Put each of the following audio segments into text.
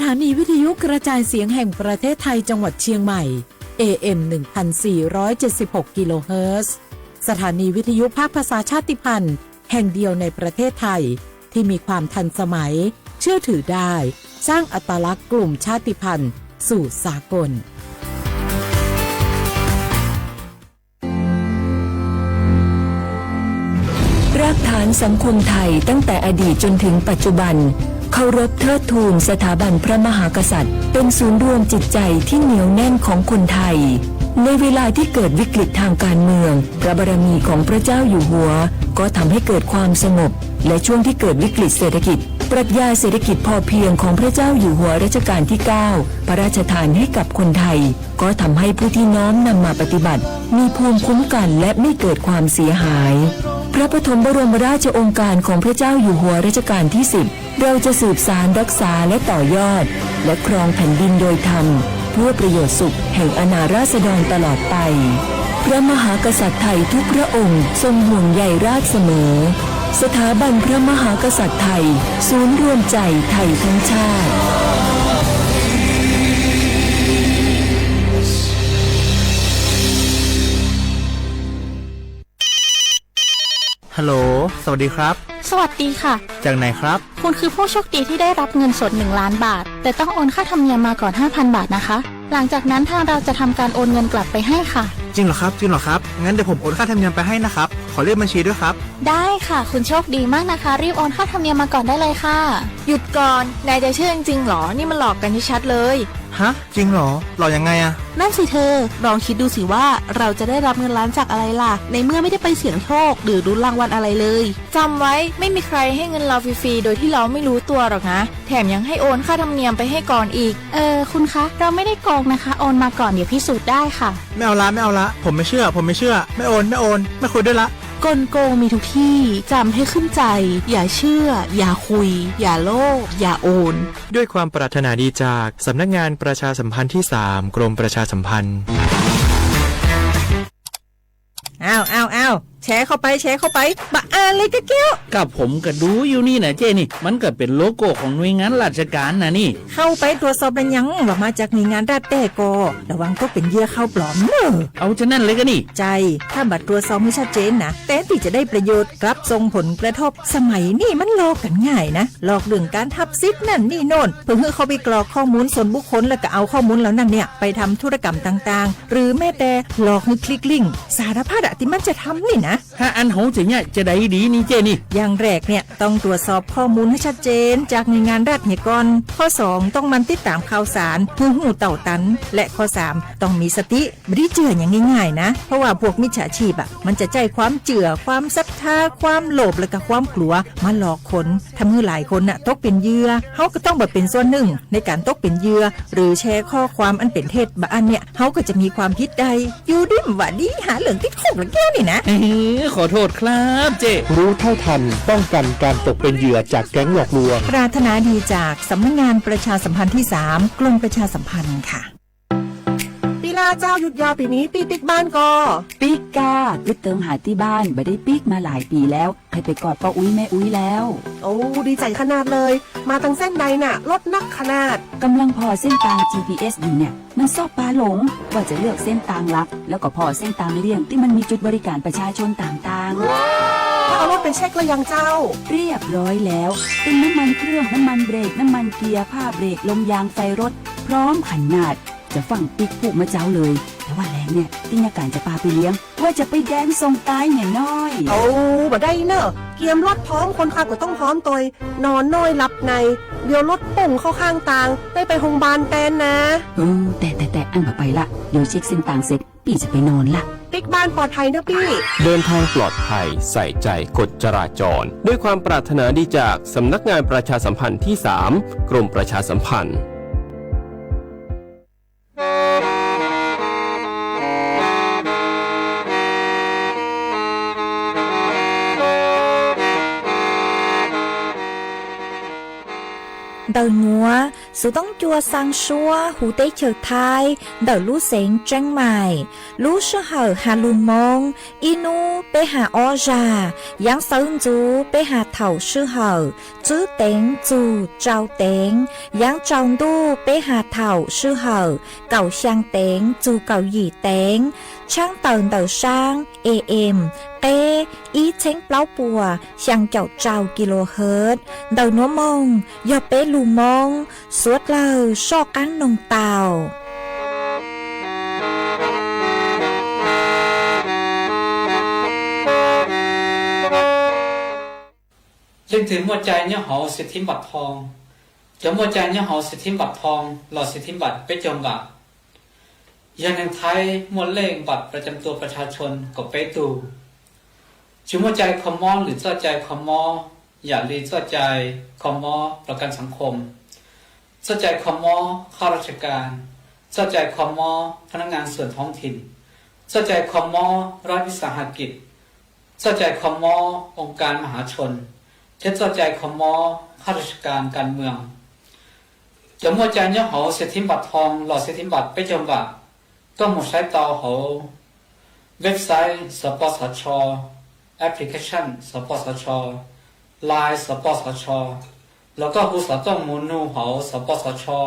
สถานีวิทยุกระจายเสียงแห่งประเทศไทยจังหวัดเชียงใหม่ เอ เอ็ม หนึ่งพันสี่ร้อยเจ็ดสิบหก กิโลเฮิรตซ์ สถานีวิทยุภาคภาษาชาติพันธุ์แห่งเดียวในประเทศไทย ที่มีความทันสมัย เชื่อถือได้ สร้างอัตลักษณ์กลุ่มชาติพันธุ์สู่สากล รากฐานสังคมไทยตั้งแต่อดีตจนถึงปัจจุบัน เคารพเทิดทูนสถาบันพระมหากษัตริย์ เป็นศูนย์รวมจิตใจที่เหนียวแน่นของคนไทย ในเวลาที่เกิดวิกฤตทางการเมือง พระบารมีของพระเจ้าอยู่หัว ก็ทำให้เกิดความสงบ และช่วงที่เกิดวิกฤตเศรษฐกิจ ปรัชญาเศรษฐกิจพอเพียงของพระเจ้าอยู่หัวรัชกาลที่เก้า พระราชทานให้กับคนไทย ก็ทำให้ผู้ที่น้อมนำมาปฏิบัติ มีภูมิคุ้มกันและไม่เกิดความเสียหาย พระปฐมบรมราชโองการของพระเจ้าอยู่หัวรัชกาลที่สิบ เราจะสืบสานรักษาและต่อยอด และครองแผ่นดินโดยธรรม เพื่อประโยชน์สุขแห่งอาณาราษฎรตลอดไป พระมหากษัตริย์ไทยทุกพระองค์ทรงห่วงใยราษฎร์เสมอ สถาบันพระมหากษัตริย์ไทย ศูนย์รวมใจไทยทั้งชาติ ฮัลโหล สวัสดีครับ สวัสดีค่ะ จากไหนครับ คุณคือผู้โชคดีที่ได้รับเงินสดหนึ่งล้านบาท แต่ต้องโอนค่าธรรมเนียมมาก่อนห้าพันบาทนะคะ หลังจากนั้นทางเราจะทำการโอนเงินกลับไปให้ค่ะ จริงเหรอครับ จริงเหรอครับ งั้นเดี๋ยวผมโอนค่าธรรมเนียมไปให้นะครับ ขอเลขบัญชีด้วยครับ ได้ค่ะ คุณโชคดีมากนะคะ รีบโอนค่าธรรมเนียมมาก่อนได้เลยค่ะ หยุดก่อน นายจะเชื่อจริงๆหรอ นี่มันหลอกกันชัดๆเลย ฮะ จริงเหรอ หลอกยังไงอะ นั่นสิเธอ ลองคิดดูสิว่าเราจะได้รับเงินล้านจากอะไรล่ะ ในเมื่อไม่ได้ไปเสี่ยงโชคหรือลุ้นรางวัลอะไรเลย จำไว้ ไม่มีใครให้เงินเราฟรีๆโดยที่เราไม่รู้ตัวหรอกนะ แถมยังให้โอนค่าธรรมเนียมไปให้ก่อนอีก เออ คุณคะ เราไม่ได้โกงนะคะ โอนมาก่อน เดี๋ยวพิสูจน์ได้ค่ะ ไม่เอาละ ไม่เอาละ ผมไม่เชื่อ ผมไม่เชื่อ ไม่โอน ไม่โอน ไม่คุยด้วยละ กลโกงมีทุกที่ จำให้ขึ้นใจ อย่าเชื่อ อย่าคุย อย่าโลภ อย่าโอน ด้วยความปรารถนาดีจากสำนักงานประชาสัมพันธ์ที่สาม กรมประชาสัมพันธ์ อ้าว อ้าว อ้าว แชร์เข้าไป แชร์เข้าไป บ่อ่านเลยกะแก้ว ก็ผมก็ดูอยู่นี่นะเจ้นี่ มันก็เป็นโลโก้ของหน่วยงานราชการนะนี่ เข้าไปตรวจสอบแล้วยังว่ามาจากหน่วยงานรัฐแท้ก่อ ระวังตกเป็นเหยื่อข่าวปลอมเนอะ เอาจะนั่นเลยก็นี่ ใช่ ถ้าบ่ตรวจสอบให้ชัดเจนนะ แทนที่จะได้ประโยชน์ กลับส่งผลกระทบ สมัยนี้มันหลอกกันง่ายนะ หลอกเรื่องการทับสิทธิ์นั่นนี่โน่น เพื่อให้เขาไปกรอกข้อมูลส่วนบุคคล แล้วก็เอาข้อมูลเหล่านั้นเนี่ยไปทำธุรกรรมต่างๆ หรือแม้แต่หลอกให้คลิกลิงก์ สารพัดอะที่มันจะทำนี่นะ ถ้าอันเขาจะเนี่ยจะได้ดีนี่เจ้นี่ อย่างแรกเนี่ยต้องตรวจสอบข้อมูลให้ชัดเจนจากหน่วยงานรัฐเหียก่อน ข้อสองต้องหมั่นติดตามข่าวสาร เพื่อรู้เต้าตัน และข้อสามต้องมีสติ บ่ได้เจื้ออย่างง่ายๆนะ เพราะว่าพวกมิจฉาชีพอะ มันจะใช้ความเจื้อ ความศรัทธา ความโลภ และก็ความกลัว มาหลอกคน ทำให้หลายคนน่ะตกเป็นเหยื่อ เฮาก็ต้องบ่เป็นส่วนหนึ่งในการตกเป็นเหยื่อ หรือแชร์ข้อความอันเป็นเท็จ บ่อันเนี่ย เฮาก็จะมีความผิดได้ อยู่ดีบ่าดี หาเรื่องติดคุกละแก้วนี่นะ เฮ้ย ขอโทษครับเจ้ รู้เท่าทัน ป้องกันการตกเป็นเหยื่อจากแก๊งหลอกลวง ปรารถนาดีจากสำนักงานประชาสัมพันธ์ที่สาม กรมประชาสัมพันธ์ค่ะ ปีหน้าเจ้าหยุดยาวปีนี้ปี้ปิ๊กบ้านก่อ ปิ๊กกา กึ๊ดเติมหาตี้บ้าน บ่ได้ปิ๊กมาหลายปีแล้ว ใครไปกอดป้าอุ๊ยแม่อุ๊ยแล้ว โอ้ ดีใจขนาดเลย มาทางเส้นใดน่ะ รถนักขนาด กำลังผ่อเส้นทาง จีพีเอส อยู่เนี่ย มันชอบปาหลง ว่าจะเลือกเส้นทางลัด แล้วก็ผ่อเส้นทางเลี่ยงที่มันมีจุดบริการประชาชนต่างๆ ถ้าเอารถไปเช็คแล้วยังเจ้า เรียบร้อยแล้ว เป็นน้ำมันเครื่อง น้ำมันเบรก น้ำมันเกียร์ ผ้าเบรก ลมยาง ไฟรถ พร้อมขนาด จะฟั่งปิ๊กผูกมาเจ้าเลย แต่ว่าแลงเนี่ย ตี้ยาการจะปาไปเลี้ยง ว่าจะไปแดนส่งตายเนี่ยน้อย โอ้ บ่ได้เนอะ เกียมรถพร้อม คนขับก็ต้องพร้อมตวย นอนน้อยหลับใน เดี๋ยวรถปุ่งเข้าข้างตาง ได้ไปโรงพยาบาลแทนนะ เออ แต่ แต่ แต่ อันบ่ไปละ เดี๋ยวเช็คเส้นทางเสร็จ ปี้จะไปนอนละ ปิ๊กบ้านปลอดภัยนะปี้ เดินทางปลอดภัย ใส่ใจกฎจราจร ด้วยความปรารถนาดีจากสำนักงานประชาสัมพันธ์ที่สาม กรมประชาสัมพันธ์ Ntawv nyuav, Xuv Toob Cua Xaa Suab huv teb chaws Thaib ntawm lub xeev Tseeb Maim. Lub sij hawm has lug Moob, ib hnub peb has ob zag, yaav sawv ntxuv peb has thaum sij hawm tswb teev txug rau teev, yaav tsaus ntuj peb has thaum sij hawm kaum xyaa teev txug kaum yim teev, tshaab tawm ntawm saab A M qeb ib txheeb plaub puas xyaa caum rau kilohertz. Ntawm nuav moog yog peb lug Moob, suav dlawg soj qaab noog tau. Leej twg muaj cai nyob hauv xis thiv npam thoo? Cov muaj cai nyob hauv xis thiv npam thoo los xis thiv npam peb caug npam, yog neeg Thaib muaj lej npam pra cam tua pras tshaav tshon kaum peb tug. Tsis muaj cai kho mob lwm txoj cai kho mob, yam li txoj cai kho mob pras kas xaav khom, txoj cai kho mob khab raj tsha kas, txoj cai kho mob phab nab ngaa xuam thoob thim, txoj cai kho mob raj vis xas has kis, txoj cai kho mob oo kas ma hav tshon, thiab txoj cai kho mob khab raj tsha kas kas mws. Cov muaj cai nyob hauv xis thiv npam thoo los xis thiv npam peb caug npam, koj moog saib tau hauv website Xov Pov Xov Tsho, application Xov Pov Xov Tsho, line Xov Pov Xov Tsho, los koj hu xov tooj moog nug hauv Xov Pov Xov Tsho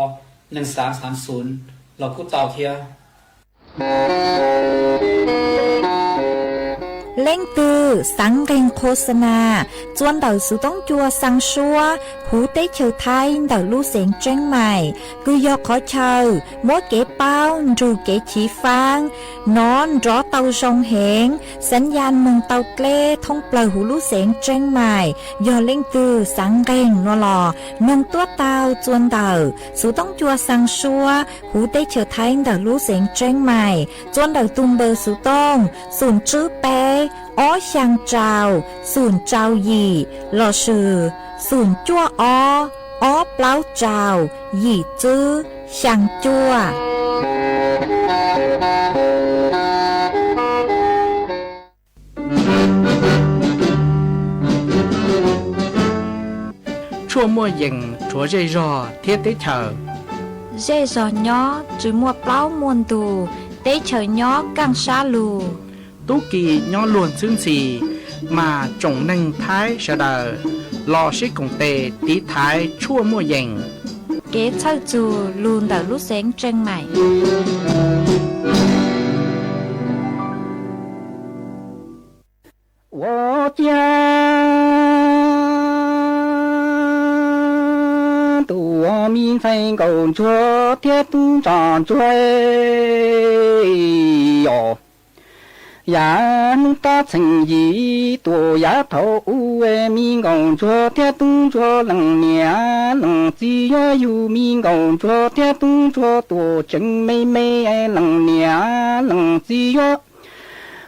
neeg xaav xaav xum los kuj tau thiab. Leej twg xaav nqeeg qhua xa nas txua ntawm Xuv Toob Cua Xaa Suab huv teb chaws Thaib ntawm lub xeev Tseeb Maim, kws yog qhov chaw muab kev paub nrug kev chiv faab, nov nrov tau zoo heev, xaav yaj moog tau dleb thoob plawg huv lub xeev Tseeb Maim. Yog leej twg xaav nqeeg no los noog tuab tau txua ntawm Xuv Toob Cua Xaa Suab huv teb chaws Thaib ntawm lub xeev Tseeb Maim, txua ntawm tug npawb xuv tooj xum tswb peb ob xyaa rau xum rau yim lossis xum cuaj ob ob plaub rau yim tswb xyaa cuaj. Tshuaj muaj yees rhuav zej zog thiab teb chaws. Zej zog nyob tsis muaj plaub muaj ntug, teb chaws nyob kaaj sab lug. Tub ki nyob luag ntxhwb ntxhi, mas tsoom neeg Thaib sawv daws los sib koom tes tiv thaiv tshuaj muaj yees. Kev txhawj txug lug ntawm lub xeev Tseeb Maim. Ua ciav tus me ntxhais nkaum ntsuag thiab tub ntsuag ntsuag os. Yav hnub tab txheem yim tuam yav thaum ub, me nkaum ntsuag thiab tub ntsuag leej niam leej txiv yuav yug me nkaum ntsuag thiab tub ntsuag tuam tseem me me, leej niam leej txiv yuav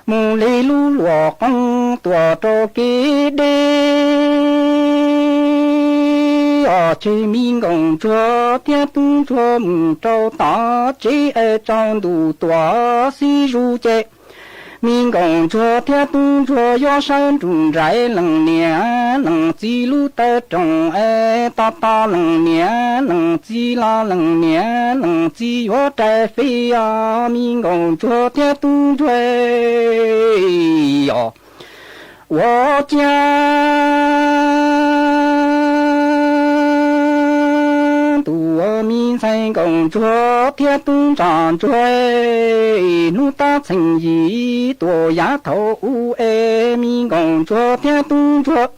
mus li lub luam qoob tuam rau kev deb. Os, tseg me nkaum ntsuag thiab tub ntsuag mus rau tom tsev es tsaus ntuj tuam xib zuj ces me nkaum ntsuag thiab tub ntsuag yuav sawv nrug nraim leej niam leej txiv lub taw rooj es tos tos leej niam leej txiv los leej niam leej txiv yuav rais fij. Os, me nkaum ntsuag thiab tub ntsuag os. Ua ciav tus me ntxhais nkaum ntsuag thiab tub ntsuag ntsuag, hnub tab txheem yim tuam yav thaum ub es me nkaum ntsuag thiab tub ntsuag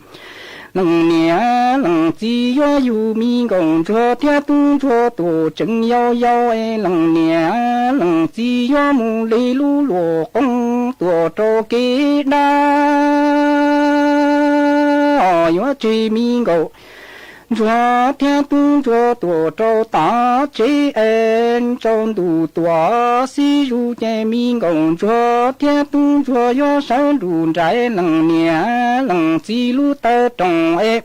leej niam leej txiv yuav yug me nkaum ntsuag thiab tub ntsuag tuam tseem yau yau es leej niam leej txiv yuav mus li lub luam qoob tuam rau kev dab. Os, yuav tseg me nkaum ntsuag thiab tub ntsuag tuam rau tom tsev es tsaus ntuj tuam xib zuj ces me nkaum ntsuag thiab tub ntsuag yuav sawv nrug nraim leej niam leej txiv lub taw rooj es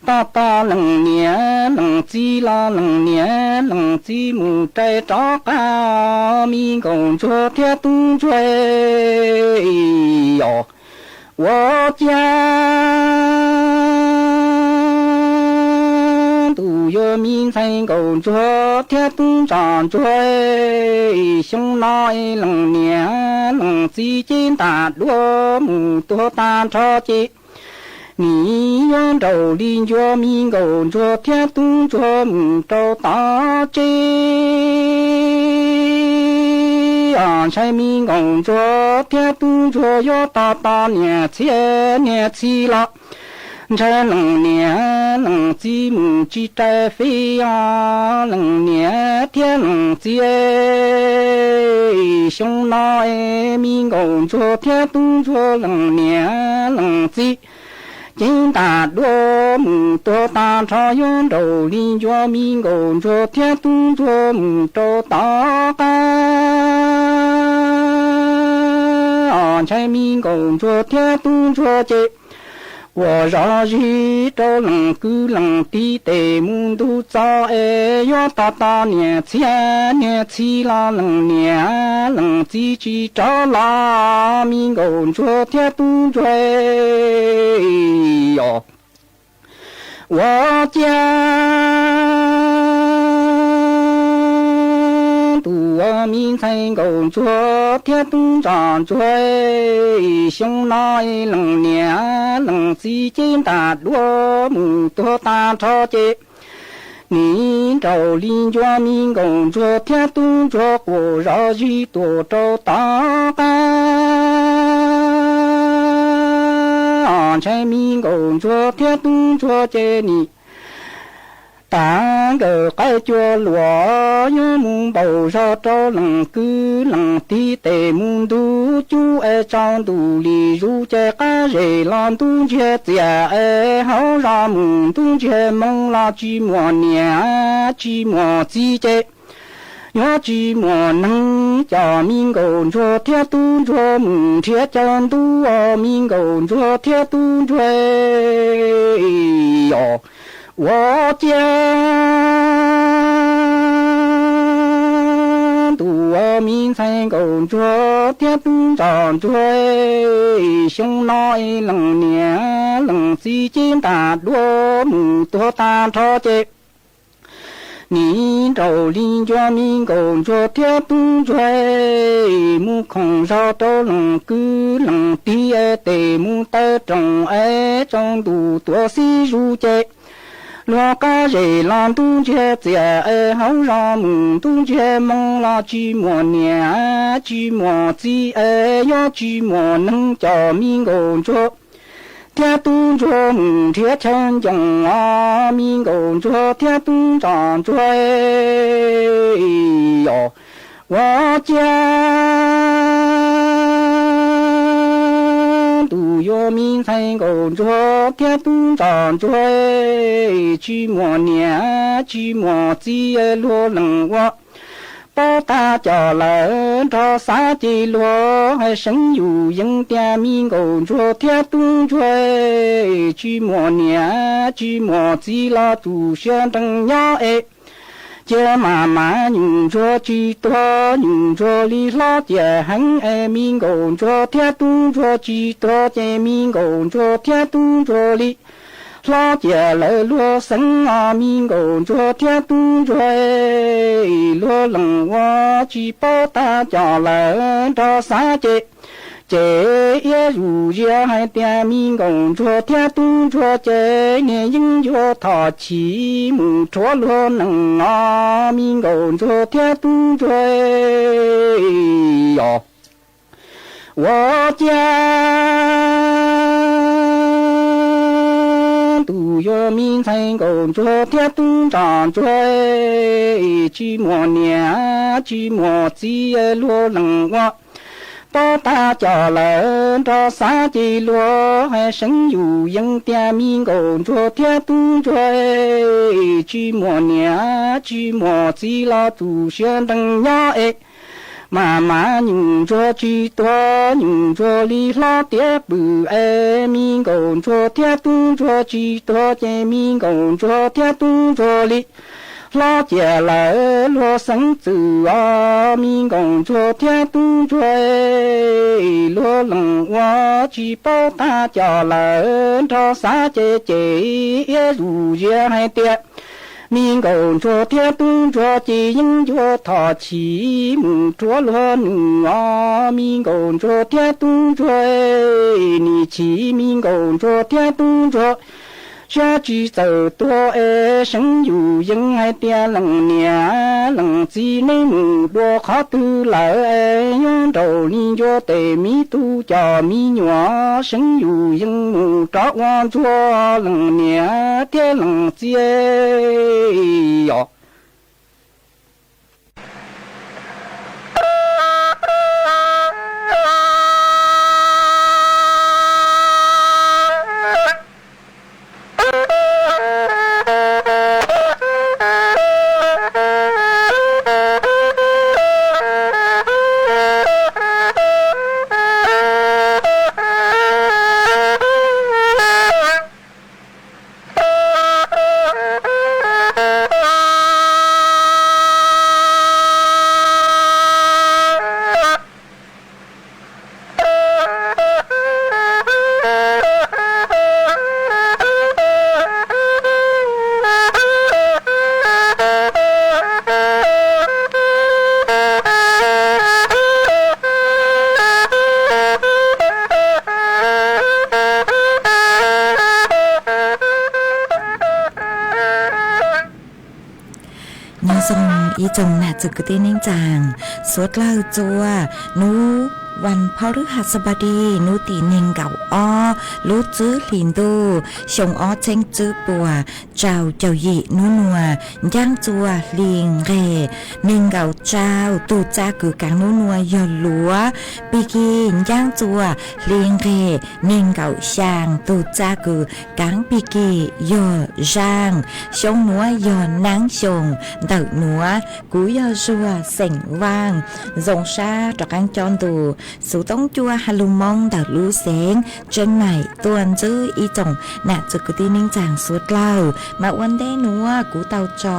tos tos leej niam leej txiv los leej niam leej txiv mus rais rov qab. Os, me nkaum ntsuag thiab tub ntsuag os. Ua ciav tus Ua me ntxhais nkauj ntsuag thiab tub ntsuag ntsuag, xyoo no leej niam leej txiv ces ntam duab mus tuag tag nrho ces nim yuav nraum li ncua me nkauj ntsuag thiab tub ntsuag mus rau tom tsev. Ntshai me nkauj ntsuag thiab tub ntsuag yuav tos tos niam txiv niam txhis los ntshai leej niam leej txiv mus tsis rais fij os leej niam thiab leej txiv. Xyoo no me nkauj ntsuag thiab tub ntsuag leej niam leej txiv ces ntam duab mus tuag tag nrho yuav nraum li ncua me nkauj ntsuag thiab tub ntsuag mus rau tom qab. Ntshai me nkauj ntsuag thiab tub ntsuag ces ua zog zig rau leej kwv leej tij tes mus ntug txo es yuav tos tos niam txiv niam txhis los leej niam leej txiv tsis rov los me nkauj ntsuag thiab tub ntsuag os. Ua ciav ntuj ua me ntxhais nkauj ntsuag thiab tub ntsuag ntsuag, xyoo no leej niam leej txiv ces ntam duab mus tuag tag nrho ces nim nraum li ncua me nkauj ntsuag thiab tub ntsuag quas zog zig tuaj rau tom qab. Ntshai me nkauj ntsuag thiab tub ntsuag ces nim tag nkawm qaib cua luam yuav mus npaum zog rau leej kwv leej tij tes mus ntug cub es tsaus ntuj li zus ces qab zem los ntub ntsiag txias es hauv zos mus ntub ntsiag moo los tsis muaj niam tsis muaj txiv ces yuav tsis muaj neeg coj me nkauj ntsuag thiab tub ntsuag mus nrhiav chaw ntub os me nkauj ntsuag thiab tub ntsuag os. Ua ciav ntuj ua me ntxhais nkauj ntsuag thiab tub ntsuag ntsuag, xyoo no leej niam leej txiv ces ntam duab mus tuag tag nrho ces nim nraum li ncua me nkauj ntsuag thiab tub ntsuag mus khoom zog rau leej kwv leej tij tes mus taw rooj es tsaus ntuj tuaj xib zus ces luag qab zem los ntub ntsiag txias es hauv zos mus ntub ntsiag moo los tsis muaj niam tsis muaj txiv es yuav tsis muaj neeg coj me nkauj ntsuag thiab tub ntsuag mus nrhiav chaw ncoos os me nkauj ntsuag thiab tub ntsuag ntsuag os. Ua ciav ntuj ua me ntxhais nkauj ntsuag thiab tub ntsuag ntsuag, tsis muaj niam tsis muaj txiv luag leej ua paub tag coj lawm nrog xav ces luag hais seev yus yees tias me nkauj ntsuag thiab tub ntsuag tsis muaj niam tsis muaj txiv los tu siab nrees nyob es cia mas mas nyuj ntsuag tsis tuag nyuj ntsuag li hlob cia heev es me nkauj ntsuag thiab tub ntsuag tsis tuag ces me nkauj ntsuag thiab tub ntsuag li hlob cia lawm luag xeev os me nkauj ntsuag thiab tub ntsuag luag leej ua tsis paub tag coj lawm nrog xav ces ces iab zus ziab hais tias me nkauj ntsuag thiab tub ntsuag ces niag yeeb ncuab thom chim mus rhuav luag nees os me nkauj ntsuag thiab tub ntsuag os. Ua ciav ntuj ua me ntxhais nkauj ntsuag thiab tub ntsuag ntsuag, tsis muaj niam tsis muaj txiv luag leej ua paub tag coj lawm nrog xav ces luag hais seev yus yees tias me nkauj ntsuag thiab tub ntsuag tsis muaj niam tsis muaj txiv los tu siab nrees nyob es mas mas nyuj ntsuag tsis tuag nyuj ntsuag li hlob tiav pw es me nkauj ntsuag thiab tub ntsuag tsis tuag ces me nkauj ntsuag thiab tub ntsuag li hlob cia lawm luag xeev txwm os me nkauj ntsuag thiab tub ntsuag luag leej ua tsis paub tag coj lawm nrog xav ces ces iab zus ziab hais tias Me nkauj ntsuag thiab tub ntsuag ces yeej yuav thov chim mus rhuav luag num os. Me nkauj ntsuag thiab tub ntsuag, nim chim me nkauj ntsuag thiab tub ntsuag, siab tsis txawm tuag es seev yus yeej hais tias leej niam leej txiv nej mus dua qhov twg lawm es nyob nraum li ncua tes me tub cov me nyuam, seev yus yeej mus rov ua ntsuag leej niam thiab leej txiv os. Nyob zoo ib tsoom nam txiv kwv tij neej tsaa, suav dlawg txua nub vas phau lwb has xab pas dis nub tim neeg nkaum ob lub tsib hlis ntuj xyoo ob txheeb tsib puas rau caum yim nub nuav, ncaab txua hli nqeg neeg nkaum rau tug txaj kws kaav nub nuav yog luav, pig kig ncaab txua hli nqeg neeg nkaum xyaa tug txaj kws kaav pig kig yog zaaj, xyoo nuav yog naab xyoo ntawm nuav. Kuv yog Zuag xeem Vaaj, zoo sab rov qaab coj ntu xuv toob cua has lug moo ntawm lub xeev Tseeb Maim tuaj ntsib ib tsoom nam txiv kwv tij neej tsaa suav dlawg. Mas ua ntej nuav kuv tau tso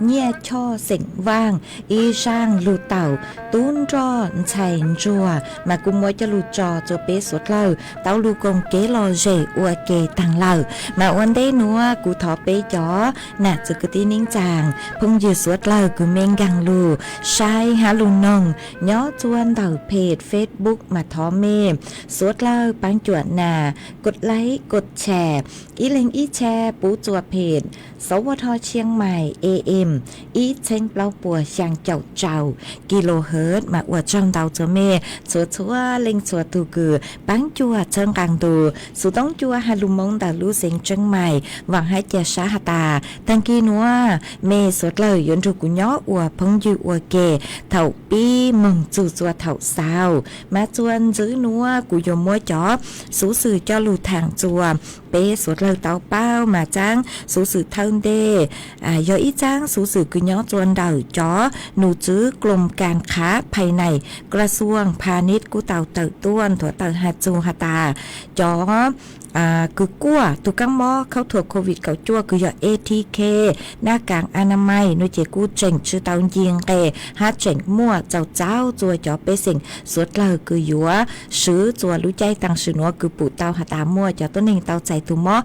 Nyiaj Choj xeem Vaaj ib zaaj lug taum tub nroj ntxhais ntsuag mas kuv muab coj lug tso rua peb suav dlawg tau lug koom kev lom zem ua ke taag lawm. Mas ua ntej nuav kuv thov peb cov nam txiv kwv tij neej tsaa phooj ywg suav dlawg kws mej nkaag lug saib hab lug noog nyob txua ntawm peg Facebook mas thov mej suav dlawg paab cuam nas kod laib kod tshare, ib leeg ib tshare pub txua peg Sov Vaj Thoj Tshiab Maim A M ib txheeb plaub puas xyaa caum rau kilohertz mas ua tsaug ntau txua mej txhua txhua leej txhua tug kws paab cuam txhawb nqaa ntu xuv toob cua has lug moo ntawm lub xeev Tseeb Maim. Vaam hab ca sab has tas taag kis nuav mej suav dlawg yuav nrug kuv nyob ua phooj ywg ua ke thaum pib moog txug txua thaum xaus. Mas txua ntxiv nuav kuv yuav muab cov xuv xwm coj lug thaam txua peb suav dlawg tau paub. Mas txaab xuv xwm thawj ntej yog ib txaab xuv xwm kws nyob txua ntawm cov num tswv กรมการค้าภายใน กระทรวงพาณิชย์ kuj tau tawm tuaj nthuav tawm has txug has tas cov kws kuaj tug kaab mob khaub thuas COVID kaum cuaj kws yog A T K, naj kas a na mais nuav ces kuj tseem tsi tau nce nqe hab tseem muaj txaus txaus txua cov pej xeem suav dlawg kws yuav swv txua lub caij taam sim nuav kws pum tau has tas muaj cov tuab neeg tau txais tug mob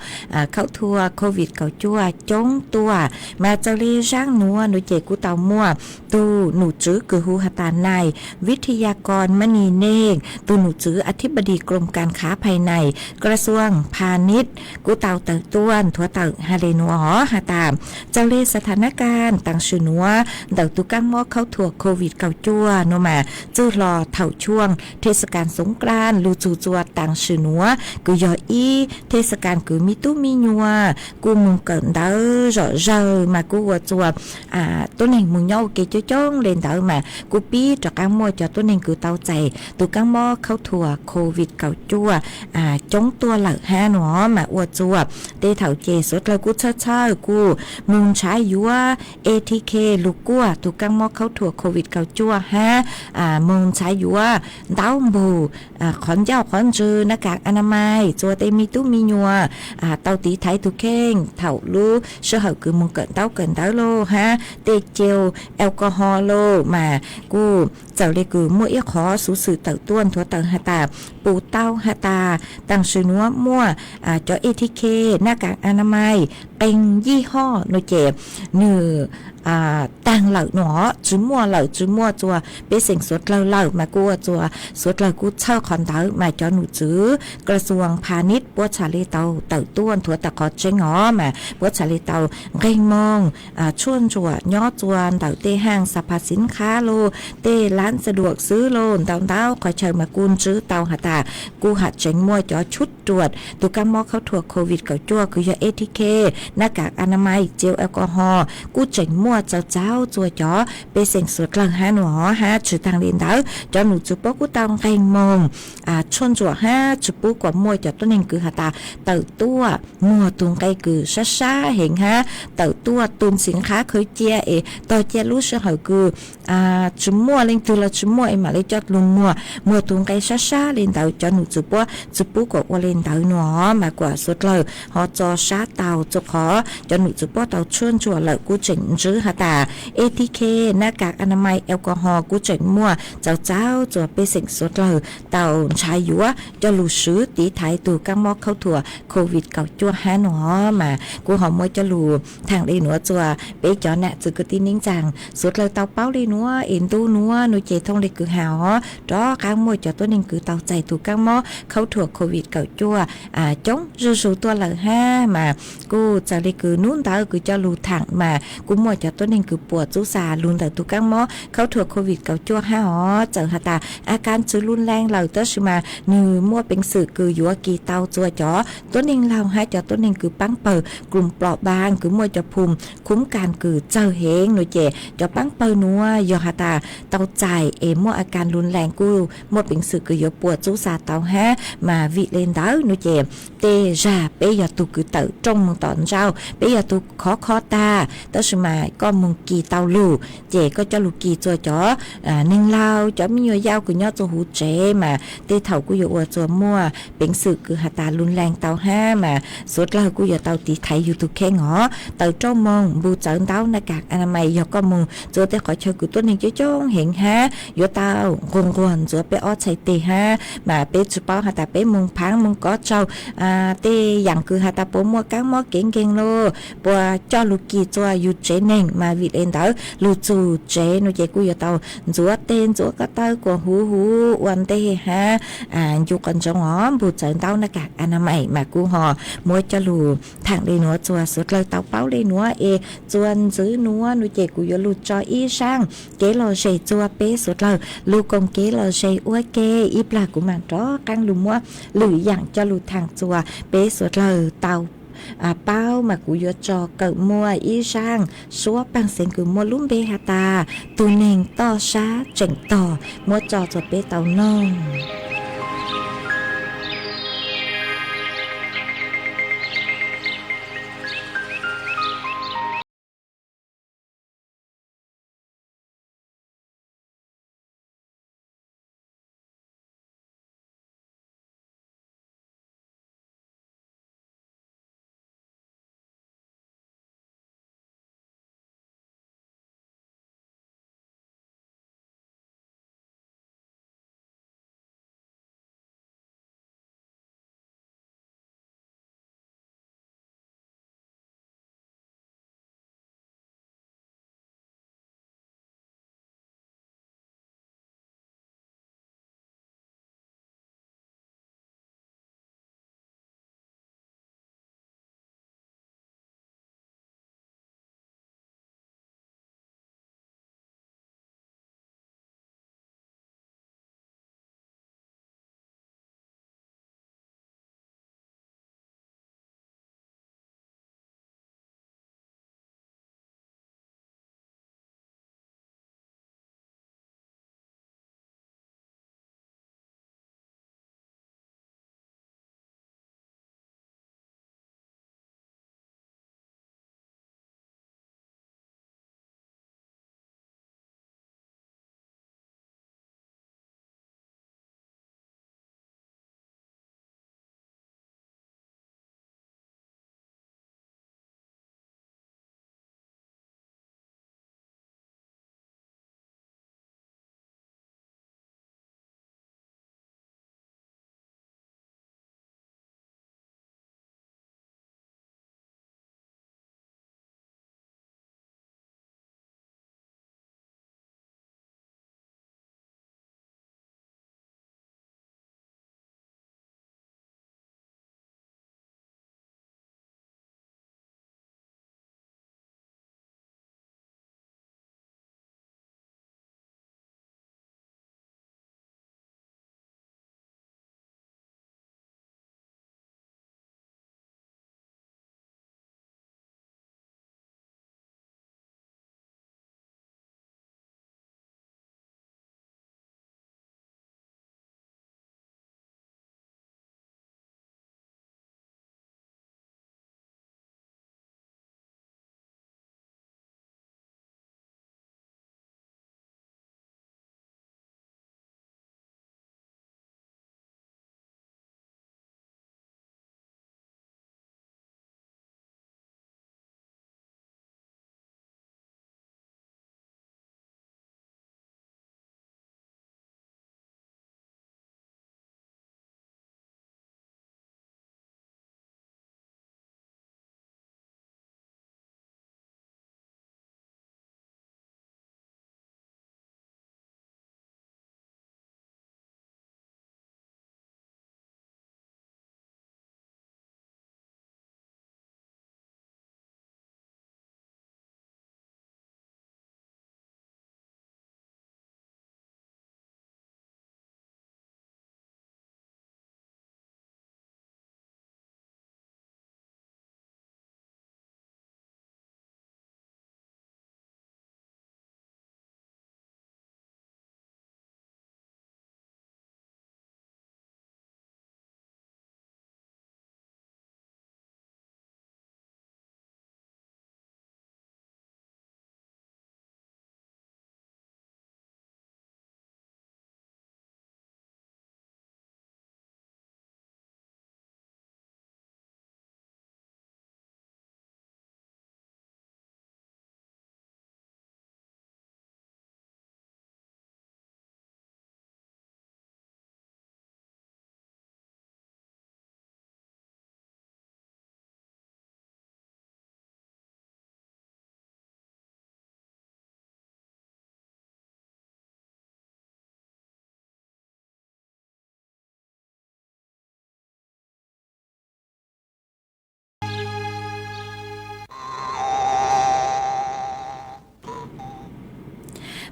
khaub thuas COVID kaum cuaj coob tuaj. Mas txawm le zaaj nuav nuav ces kuj tau muaj tug num tswv kws hu has tas nais Vij Thi Ya Kos Maj Nis Neej, tug num tswv A Thib Pas Dis Krom Kas Khav Phais Nais, Kra Xuam Phas Nib kuj tau tawm tuaj nthuav tawm has le nuav os has tas txawm le xa tha nab kas taam sim nuav ntawm tug kaab mob khaub thuas COVID kaum cuaj nuav mas txwj hlo thaum tshuaj thej xa kas xoov klas lug txug txua taam sim nuav kws yog ib thej xa kas kws me tub me nyuam kuj moog kawm ntawv zom zawg mas kuj ua txua tuab neeg moog nyob ua ke coob coob le ntawd mas kuj pib rov qaab muaj cov tuab neeg kws tau txais tug kaab mob khaub thuas COVID kaum cuaj coob tuaj lawm hab nuav mas ua txua tej thaum ces suav dlawg kuj txhawj txhawj kuj moog nrhav yuav A T K lug kuaj tug kaab mob khaub thuas COVID kaum cuaj hab moog nrhav yuav ntaub npug, qhov ncauj qhov ntswg, nab kas a na mais txua tej me tub me nyuam tau tiv thaiv tus kheej thaum lub sij hawm kws moog kawm ntaub kawm ntawv lauj hab tej cau alcohol lauj mas kuj txawm le kws muaj ib qhov xuv xwm tawm tuaj nthuav tawm has tas pum tau has tas taam sim nuav muaj cov A T K, nab kas a na mais, qee yij hoj no ces nwg taag lawm no, tsi muaj lawm, tsi muaj txuas pej xeem suav dlawg lawm mas kuj ua txuas suav dlawg kuj txhawj qhov ntawd mas cov num tswv kras xuas pha nib puab txhaj le tau tawm tuaj nthuav tawm qhov tseeb os mas puab txhaj le tau nqeeg moog tshuaj ntsuam nyob txuas ntawm tej haaj xa pha xiv qhab lauj, tej laab xa duam xwb lauj, ntau ntau qhov chaw mas kuj ntsib tau has tas kuj ham tseem muaj cov tshuaj ruam tus kaab mob khaub thuas COVID kaum cuaj kws yog A T K, nab kas a na mais, cau alcohol kuj tseem muaj txaus txaus txuas cov pej xeem suav dlawg hab no hab tsi taag le ntawd cov num tswv puab kuj tau nqeeg moog tshuaj ntsuam hab tsi pub kuas muaj cov tuab neeg kws has tas tawm tuaj muag tug nqe kws sab sab heev hab tawm tuaj tu ntxiv qhab khawv cia es tog cia lub sij hawm kws tsi muaj leej twg los tsi muaj es mam le coj lug muag, muag tug nqe sab sab le ntawd cov num tswv puab tsi pub kuas ua le ntawd no mas kuas suav dlawg ho txo sab tau txug qhov cov num tswv puab tau tshuaj ntsuam lawm kuj tseem ntsib has tas A T K, nab kas a na mais, alcohol kuj tseem muaj txaus txaus txuas pej xeem suav dlawg tau ntshaw yuav coj lug swv tiv thaiv tug kaab mob khaub thuas COVID kaum cuaj hab no mas kuj ho muab coj lug thaam le nuav txuas peb cov nam txwv kwv tij neej tsaa suav dlawg tau paub le nuav es ntu nuav no ces thooj le kws has os rov qaab muaj cov tuab neeg kws tau txais tug kaab mob khaub thuas COVID kaum cuaj coob zuj zug tuaj lawm hab mas kuj txawm le kws nub ntawd kws coj lug thaam mas kuj muaj cov tuab neeg kws puas txub xa lug ntawm tug kaab mob khaub thuas COVID kaum cuaj hab os. Txawm has tas a kaab tsi lub leej lawm tab sis mas nwg muaj peev xwm kws yuav kis tau txuas cov tuab neeg laug hab cov tuab neeg kws paab pawg kws plom npaag kws muaj cov phum khub kas kws txawg heev no ces cov paab pawg nuav yog has tas tau txais es muaj a kaab lub leej kuj muaj peev xwm kws yuav puas txub xa tau hab mas vim le ntawd no ces tej zag peb yog tug kws tawm rooj moog tom ntsauj, peb yog tug khov kho tag tab sis mas koj moog kis tau lug ces koj coj lug kis txuas cov neeg laug cov me nyuam yaus kws nyob txug huv tsev mas tej thaum kuj yuav ua txuas muaj peev xwm kws has tas lub leej tau hab mas suav dlawg kuj yuav tau tiv thaiv yug tug kheej os. Tawm rooj moog npug txawv ntaub nab kas a na mais yog koj moog txuas tej qhov chaw kws tuab neeg coob coob heev hab yuav tau nquag nquag ntxuav peb ob txhais teg hab mas peb tsi paub has tas peb moog phaav moog kov tsaug tej yaam kws has tas puas muaj kaab mob kev nkeeg lauj puas coj lug kis txuas yug tsev neeg mas vim le ntawd lug txug tsev no ces kuj yuav tau ntxuav teg ntxuav ko taw kuas huv huv ua ntej hab ncu qhov ntsoov os npug txawv ntaub nab kas a na mais mas kuj ho muab coj lug thaam le nuav txuas suav dlawg tau paub le nuav es txuas ntxiv nuav no ces kuv yuav lug tso ib zaaj kev lom zem txuas peb suav dlawg lug koom kev lom zem ua ke ib plag kuv maam rov qaab lug muab lwm yaam coj lug thaam txuas peb suav dlawg tau paub mas kuv yuav tso kawm muaj ib zaaj suab paag xeev kws muaj lub npe has tas tug neeg toj sab tseem tog muab tso txuas peb tau noog.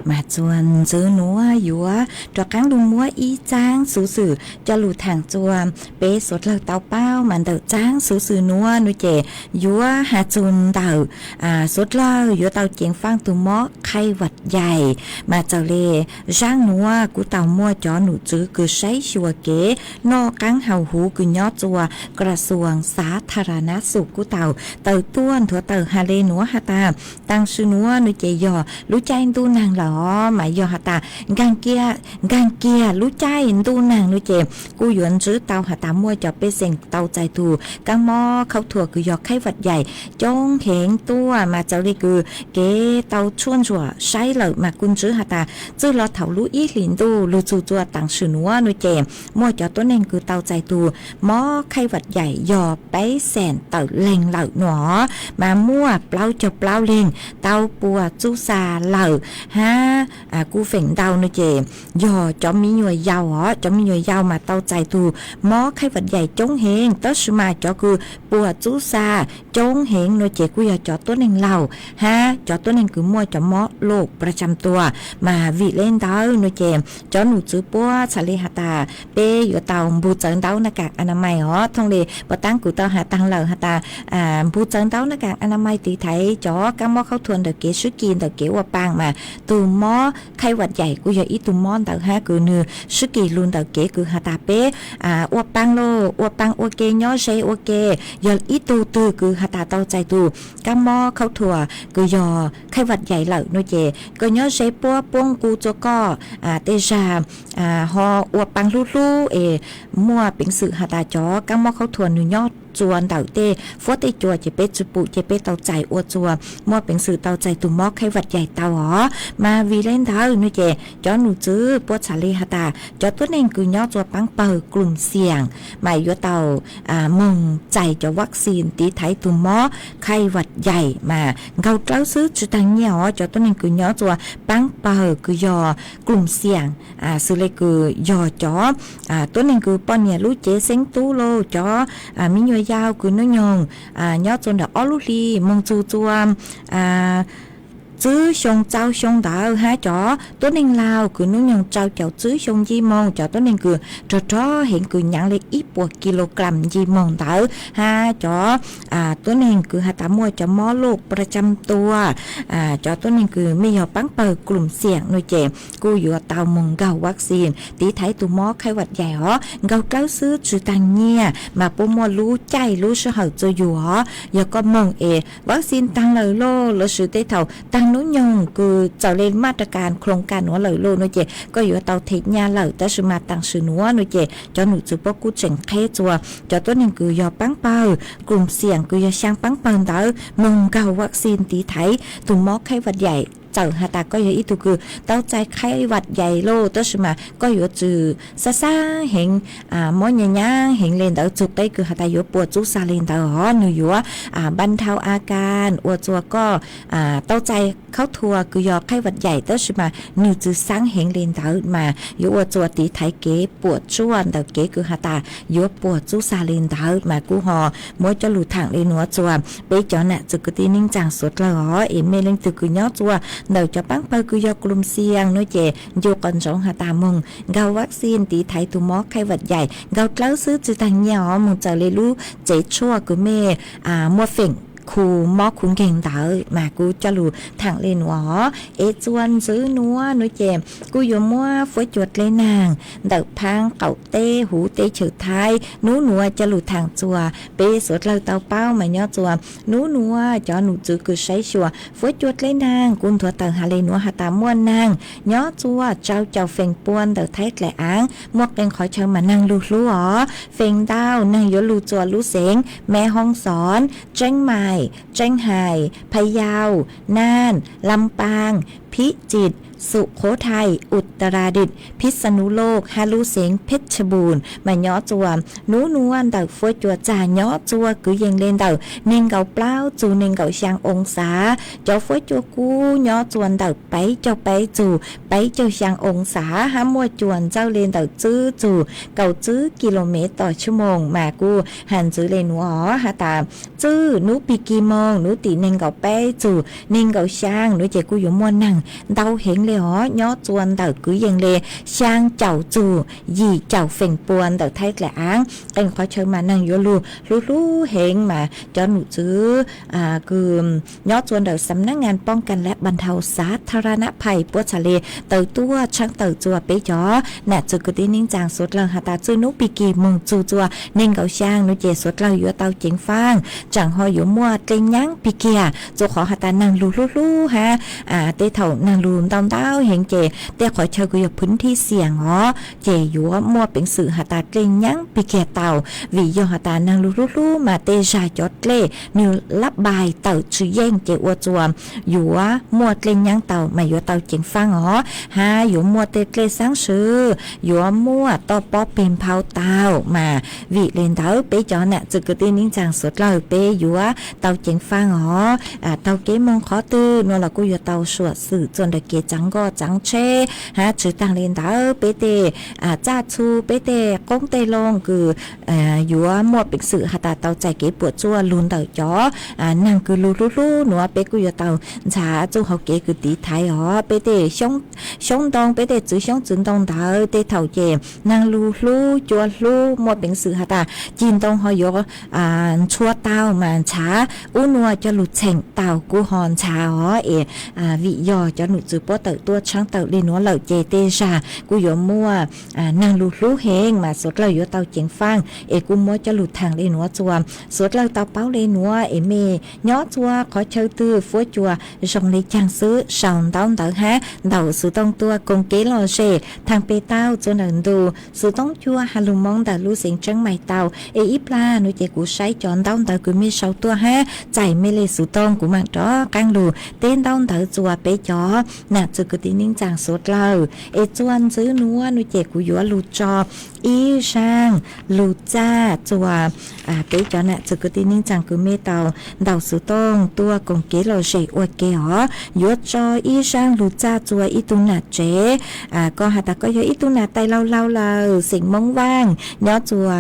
Mas txuas ntxiv nuav yuav rov qaab lug muab ib txaab xuv xwm coj lug thaam txug peb suav dlawg tau paub. Mas ntawm txaab xuv xwm nuav nuav ces yuav has txug ntawm suav dlawg yuav tau ceev faaj tug mob khaij vaj yaim. Mas txawm le zaaj nuav kuj tau muaj cov num tswv kws saib xyuas kev noj qaab haus huv kws nyob txuas kra xuas xav tha ra nab xum kuj tau tawm tuaj nthuav tawm has le nuav has tas, taam sim nuav nuav ces yog lub caij ntuj naag lawm os, mas yog has tas nkaag kiag, nkaag kiag lub caij ntuj naag nuav ces kuj yuav ntsib tau has tas muaj cov pej xeem tau txais tug kaab mob khaub thuas kws yog khaij vaj yaim coob heev tuaj. Mas txawm le kws kev tau tshuaj ntsuam saib lawm mas kuj ntsib has tas txwj los thaum lub ib hlis ntuj lug txug txuas taam sim nuav nuav ces muaj cov tuab neeg kws tau txais tug mob khaij vaj yaim yog peb xees tawm leeg lawm nuav, mas muaj plaub caug plaub leeg tau puas txuj xa lawm hab kuj feem ntau nuav ces yog cov miv nyuas yau os, cov miv nyuas yau mas tau txais tug mob khaij vaj yaim coob heev. Tab sis mas cov kws puas txuj xa coob heev nuav ces kuj yog cov tuab neeg laug hab cov tuab neeg kws muaj cov mob loj pra tsam tua. Mas vim le ntawd nuav ces cov num tswv puab txhaj le has tas peb yuav tau npug txawv ntaub naj kaam a na mais os. Thooj le puas taab kuv tau has taag lawm has tas npug txawv ntaub naj kaam a na mais tiv thaiv cov kaab mob khaub thuas ntawm kev swb kis ntawm kev ua paa mas tug mob khaij vaj yaim kuj yog ib tug mob ntawd hab kws nwg swb kis lug ntawm kev kws has tas peb ua paa lauj, ua paa ua ke nyob ze ua ke, yog ib tug twg kws has tas tau txais tug kaab mob khaub thuas kws yog khaij vaj yaim lawm nuav ces koj nyob ze puab puab nqua txug koj tej zag ho ua paa hlub hlub es muaj peev xwm has tas cov kaab mob khaub thuas nwg nyob txuas ntawm tej fuab tej cua ces peb tsi pum ces peb tau txais ua txuas muaj peev xwm tau txais tug mob khaij vaj yaim tau os. Mas vim le ntawd nuav ces cov num tswv puab txhaj le has tas cov tuab neeg kws nyob txuas paab pawg klum xiam mas yuav tau moog txais cov vaccine tiv thaiv tug mob khaij vaj yaim mas nkaug dlawb xwb tsi taag nyiaj os. Cov tuab neeg kws nyob txuas paab pawg kws yog klum xiam xws le kws yog cov tuab neeg kws poj niam lub cev xeeb tub lauj, cov miv nyuas yau kws nub nyoog nyob txuas ntawm ob lub hli moog txug txuas tswb xyoo tsau xyoo ntawd hab cov tuab neeg laug kws nub nyoog tsau caum tswb xyoo nci moog, cov tuab neeg kws rog rog heev kws nyaav le ib puas kilogram nci moog ntawd hab cov tuab neeg kws has tas muaj cov mob loj pra tsam tua, cov tuab neeg kws mej yog paab pawg klum xiam nuav ces kuj yuav tau moog nkaug vaccine tiv thaiv tug mob khaij vaj yaim os. Nkaug dlawb xwb tsi taag nyiaj mas puab muaj lub caij lub sij hawm txuas yug os. Yog koj moog es vaccine taag lawm lauj, lossis tej thaum taag nub nyoog kws txawm le maj ra kas khloos kas nuav lawm lauj nuav ces koj yuav tau them nyaj lawm. Tab sis mas taam sim nuav nuav ces cov num tswv puab kuj tseem qheb txuas cov tuab neeg kws yog paab pawg klum xiam kws yog xyaa paab pawg ntawd moog nkaug vaccine tiv thaiv tug mob khaij vaj yaim. Txawm has tas koj yog ib tug kws tau txais khaij vaj yaim lauj, tab sis mas koj yuav tsum xab xab heev, mob nyaav nyaav heev le ntawd txug qeb kws has tas yuav puas txuj xa le ntawd os, nwg yuav npaj dhau a kas ua txuas koj tau txais khaub thuas kws yog khaij vaj yaim tab sis mas nwg tsi xaav heev le ntawd mas yuav ua txuas tiv thaiv kev puas tsuaj ntawm kev kws has tas yuav puas txuj xa le ntawd. Mas kuj ho muab coj lug thaam le nuav txuas peb cov nam txwv kwv tij neej tsaa suav dlawg os, es mej leej twg kws nyob txuas ntawm cov paab pawg kws yog klum xiam nuav ces ncu qhov ntsoov has tas moog nkaug vaccine tiv thaiv tug mob khaij vaj yaim. Nkaug dlawb xwb tsi taag nyiaj os, moog txawm le lub tsev tshuaj kws mej muaj feem khu mob khu nkeeg ntawd. Mas kuj coj lug thaam le nuav os. Es txuas ntxiv nuav nuav ces kuj yuav muab fuab cua dleb naag ntawm phaab qaum teb huv teb chaws Thaib nub nuav coj lug thaam txuas peb suav dlawg tau paub. Mas nyob txuas nub nuav cov num tswv kws saib xyuas fuab cua dleb naag kuj nthuav tawm has le nuav has tas muaj naag nyob txuas tsau caum feem pua ntawm Thaib dlaim aav, muaj qee qhov chaw mas naag lug hlub os. Feem ntau naag yuav lug txuas lub xeev Mes Hoos Xoos, Tseeb Maim, Tseeb Hais, Phaj Yau, Naaj, Lam Paaj, Phib Txim, Sum Khuv Thais, Utaradit, Phij Xa Nus Loj hab lub xeev Phej Tshej Npus. Mas nyob txuas nub nuav ntawm fuab cua txag nyob txuas kwv yees le ntawm neeg nkaum plaub txug neeg nkaum xyaa oo xav. Cov fuab cua kub nyob txuas ntawm peb caug peb txug peb caug xyaa oo xav hab muaj cua ntxawj le ntawm tswb txug kaum tswb kis lus mev tom tshij moos. Mas kuj has ntxiv le nuav os has tas tswb nub pig kig moos nub tim neeg nkaum peb txug neeg nkaum xyaa nuav ces kuj yuav muaj naag ntau heev os, nyob txua ntawm kwv yees le xyaa caum txug yim caum feem pua ntawm Thaib Dlaim Aav. Qee qhov chaw mas neeg yuav lug hlub hlub heev mas cov num txwv kws nyob txua ntawm Xam Nab Ngas Poob Kas Las Npas Nthau Xav Tha Ra Nab Phais puab txhad le tawm tuaj tshaab tawm txua peb cov nam txwv kwv tij neej tsaa suav dlawg has tas txwj nub pig kig moog txug txua neeg nkaum xyaa nub ces suav dlawg yuav tau ceev faaj, tsaam ho yuav muaj dlej nyaab pig kiag txug qhov has tas neeg lug hlub hlub hab tej thaum neeg lug ntau ntau heev ces tej qhov chaw kws yog phwv thij xiam os ces yuav muaj peev xwm has tas dlej nyaab pig kiag tau. Vim yog has tas neeg lug hlub hlub mas tej zag cov dlej nwg lab npais tawm tsis yeej ces ua txua yuav muaj dlej nyaab tau mas yuav tau ceev faaj os, hab yuav muaj tej dlej xaab swv, yuav muaj toj pob peg nphau tau mas. Vim le ntawd peb cov nam txwv kwv tij neej tsaa suav dlawg peb yuav tau ceev faaj os. Taug kev moog qhov twg nuav los kuj yuav tau suam xwm txua ntawm kev tsaav nkoj tsaav tsheb hab tsi taag le ntawd peb tej txaj txhu, peb tej qoob tej loo kws yuav muaj peev xwm has tas tau txais kev puam tsuaj lug ntawm cov neeg kws lug hlub hlub nuav peb kuj yuav tau ntxhaav txuj hauv kev kws tiv thaiv os. Peb tej xyoob ntoo, peb tej txwv xyoob txwv ntoo ntawd tej thaum ces neeg lug hlub cua hlub muaj peev xwm has tas cig ntoo ho yuav ntxhua tau mas ntxhaav ub nua cov lug txheem tau kuj ho ntxhaav os es vim yog cov num txwv puab tawm tuaj tshaab tawm le nuav lawm ces tej zag kuj yuav muaj neeg lug hlub heev mas suav dlawg yuav tau ceev faaj es kuj muab cov lug thaam le nuav txua. Suav dlawg tau paub le nuav es mej nyob txua qhov chaw twg fuab cua zoo le caag xwb sau ntaub ntawv hab ntaus xuv tooj tuaj koom kev lom zem thaam peg tau txua ntawm ntu xuv tooj cua has lug moo ntawm lub xeev Tseeb Mais tau. Es ib plag nuav ces kuv saib cov ntaub ntawv kws mej sau tuaj hab txais mej le xuv tooj kuv maam rov qaab lug teb ntaub ntawv txua peb cov nam txwv kwv tij neej tsaa suav dlawg. Es txua ntxiv nuav nuav ces kuv yuav lug tso ib zaaj lug txaj txua peb cov nam txwv kwv tij neej tsaa kws mej tau ntaus xuv tooj tuaj koom kev lom zem ua ke os. Yuav tso ib zaaj lug txaj txua ib tug nam tsev, koj has tas koj yog ib tug nam tais laug laug lawm xeem Moob Vaaj nyob txua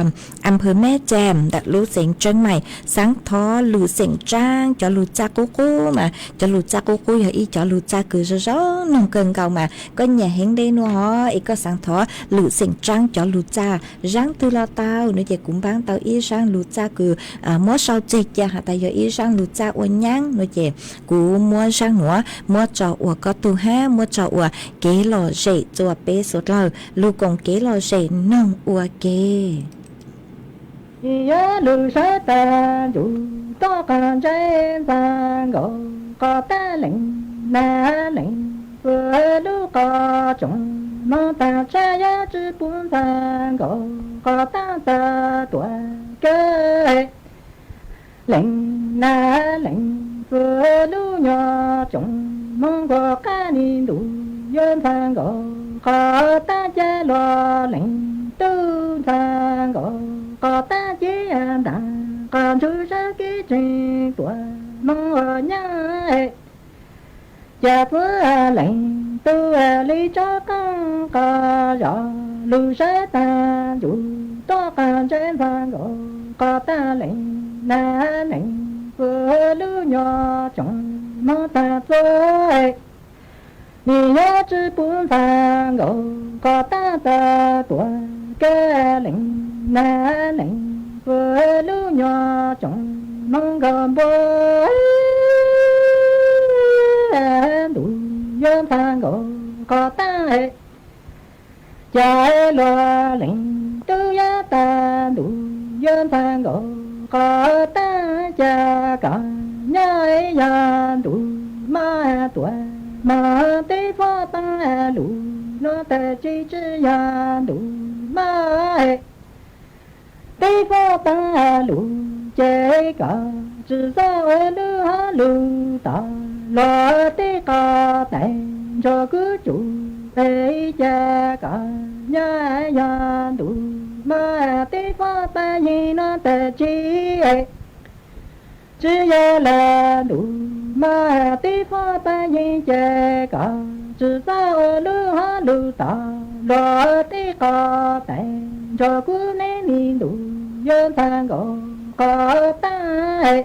am phawv Meb Tseem ntawm lub xeev Tseeb Mais, xaav thov lwm xeem tsaab cov lug txaj qub qub mas cov lug txaj qub qub yog ib cov lug txaj kws zoo zoo noog kawg nkaus mas koj nyam heev le nuav hov es koj xaav thov lwm xeem tsaab cov lug txaj zaab twg los tau nuav ces kuv npaab tau ib zaaj lug txaj kws muab sau tseg ca has tas yog ib zaaj lug txaj ua nyaab nuav ces kuv muab zaaj nuav muab tso ua koj tug hab muab tso ua kev lom zem txua peb suav dlawg lug koom kev lom zem noog ua ke. Yog lug sawv tag ntuj tuaj qhov ntsej ntxhab nkaus qhov taab lees nag lees txug lub qhov tsoom moog tag tshaj yog tsi pub ntxhab nkaus qhov taab tag tuaj kawg. Lees nag lees txug lub nyuag tsoom moog nkaus qab ni ntuj yuav ntxhab nkaus qhov taab cag los lees tub ntxhab nkaus qhov taab ceg ntaag qhov ntsuj sab kev tseeg tuaj moog ua nyaab. Cas txwv lees tub li tsob qaab qhov zos lug sawv tag ntuj tuaj qhov ntsej ntxhab nkaus qhov taab lees nag lees txug lub nyuag tsoom moog tag txug. Nim yog tsi pub ntxhab nkaus qhov taab tag tuaj kawg lees nag lees txug lub nyuag tsoom moog nkaus npua ntuj yuav ntxhab nkaus qhov taab. Cas luag lees tub yog tag ntuj yuav ntxhab nkaus qhov taab, cas koj nyob yog ntuj maj tuaj mog, teb faj paj lug nuav tag tsi tsi yog ntuj maj. Teb faj paj lug ces koj tsi txhob ua lub hab lug tod, luag teb qhov tais nrog kuv tsum es, cas koj nyob yog ntuj maj, teb faj paj yeeg nuav tag tsi. Tsi yog lawm ntuj maj, teb faj paj yeeg ces koj tsi txhob ua lub hab lug tod, luag teb qhov tais nrog kuv neb ni ntuj yuav ntxhab nkaus qhov taab.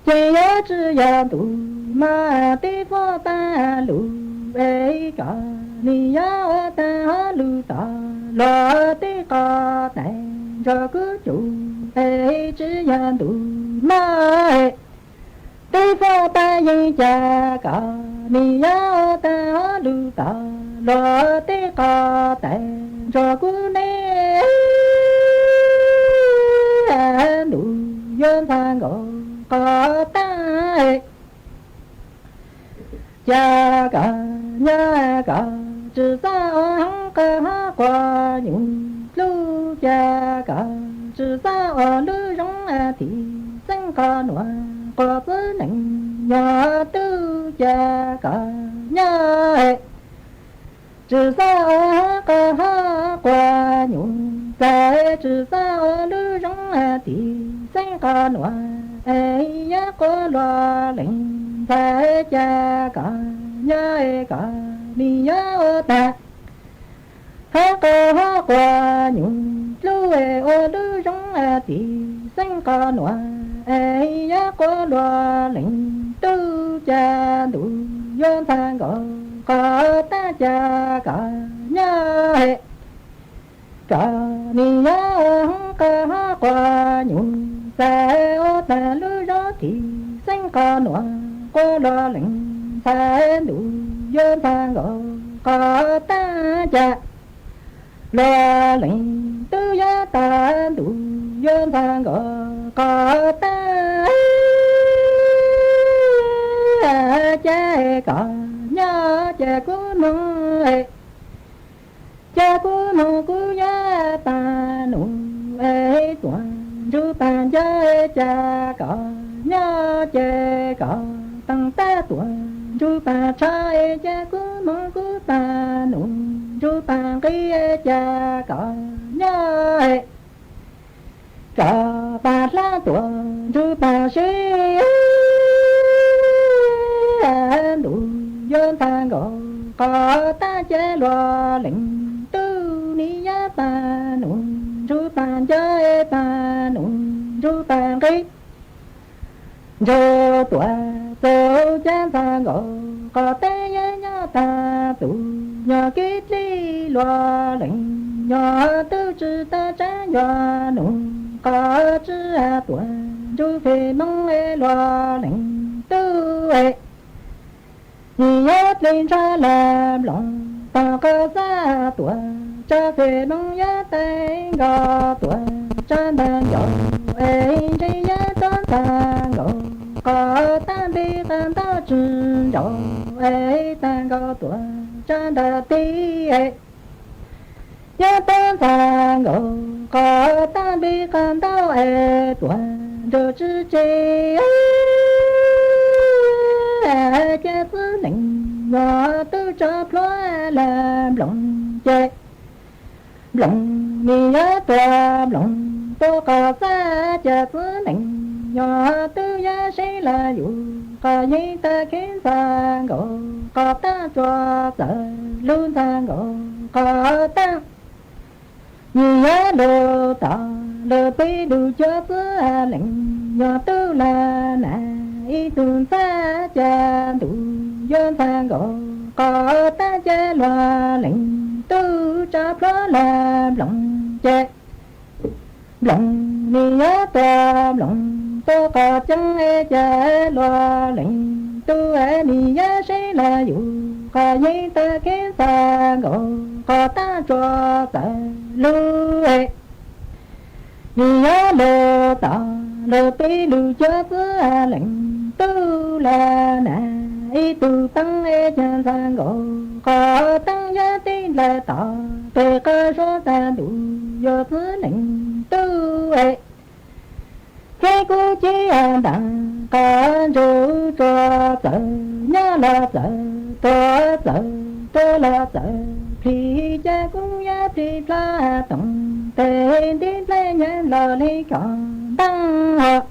Ces yog tsi yog ntuj maj, teb faj paj lug es koj nim yog ua tag hauj lwm tom luag tej qos tais nrog kuv cug es tsis yog ntuj noj. Twb faj pab yeej cas koj nim yog ua tag hauj lwm tom luag tej qos tais nrog kuv neb ntuj yuav ntxhab nkaus qos tag. Cas koj nyob koj tsis xav ua hoob qab hab quas nyuj dlub, cas koj tsis xav ua lub zoov thim xeeb qos nuav quas txwv neej nyob tub, cas koj nyob tsis xav ua hoob qab hab quas nyuj ntxhais, tsis xav ua lub zoov thim xeeb qos nuav es yog quas luag leej ntxhais, cas koj nyob koj nim yog ua tag hab qab hab quas nyuj dlub es ua lub zoov thim xeeb qos nuav es yog quas luag leej tub, cas ntuj yuav ntxhab nkaus qos tag, cas koj nyob koj nim yog ua hoob qab hab quas nyuj ntxhais, ua tag lub zoov thim xeeb qos nuav quas luag leej ntxhais, ntuj yuav ntxhab nkaus qos tag, cas luag leej tub yog tag ntuj yuav ntxhab nkaus qos tag, cas koj nyob ces kuv moog, ces kuv moog kuv yuav pab num es tuam ntsuj pab ncaws, cas koj nyob ces koj taag tab tuam ntsuj pab tshav, ces kuv moog kuv pab num ntsuj pab nqi, cas koj nyob koj pab hlab tuam ntsuj pab sib, ntuj yuav ntxhab nkaus qos tag, ces luag leej tub nim yog pab num ntsuj pab ncaws, pab num ntsuj pab nqi, ntsuj tuam txug ces ntxhab nkaus qos tag, yog nyob tag txug nyob kev dleb, luag leej nyob tub tsis tau tsaab, yog num qos tsis tuam ntsuj peb moog es luag leej tub es nim yog dlej ntshav lawm nploos, tog qos xab tuam tsav peb moog, yog tag nkaus tuam tsav ntag ncaus es ntshe yog tuam ntxhab nkaus qos tag, npe qas ntau tsis ncaus es tag nkaus tuam tsav ntag tib es yog tuam ntxhab nkaus qos tag, npe qas ntau es tuam ntsuj tsis tseg, ces txwv neej nyob tub tsav plhuav lawm nploos, ces nploos nim yog tuam nploos tuam qos xab, ces txwv neej nyob tub yog seb lawm yus qos yeej tag, khib ntxhab nkaus qos tag, tsuas txawm lug ntxhab nkaus qos tag. Nim yog lug tom lug peb lug cuab txwv neej nyob tub lawm na, ib tug ntxhab ces ntuj yuav ntxhab nkaus qos tag, ces luag leej tub tsav plhuav lawm nploos, ces nploos nim yog tuam nploos tuam qos ceeb, ces luag leej tub nim yog seb lawm yus qos yeej tag, khib ntxhab nkaus qos tag, tsuas txawm lug nim yog lug tom lug peb lug cuab txwv neej tub lawm na, ib tug teeb ces ntxhab nkaus qos teeb, yog tib nplaig tom peb qos suav tag, ntuj yuav txwv neej tub. Khib kuv cib ntaag qos ntsuj, tsuas txawm nyob los txawm tuag, txawm tuag los txawm plhis, ces kuv yuav plhis plhav toom tes, ntiv nplej nyob los li koj ntaag hov.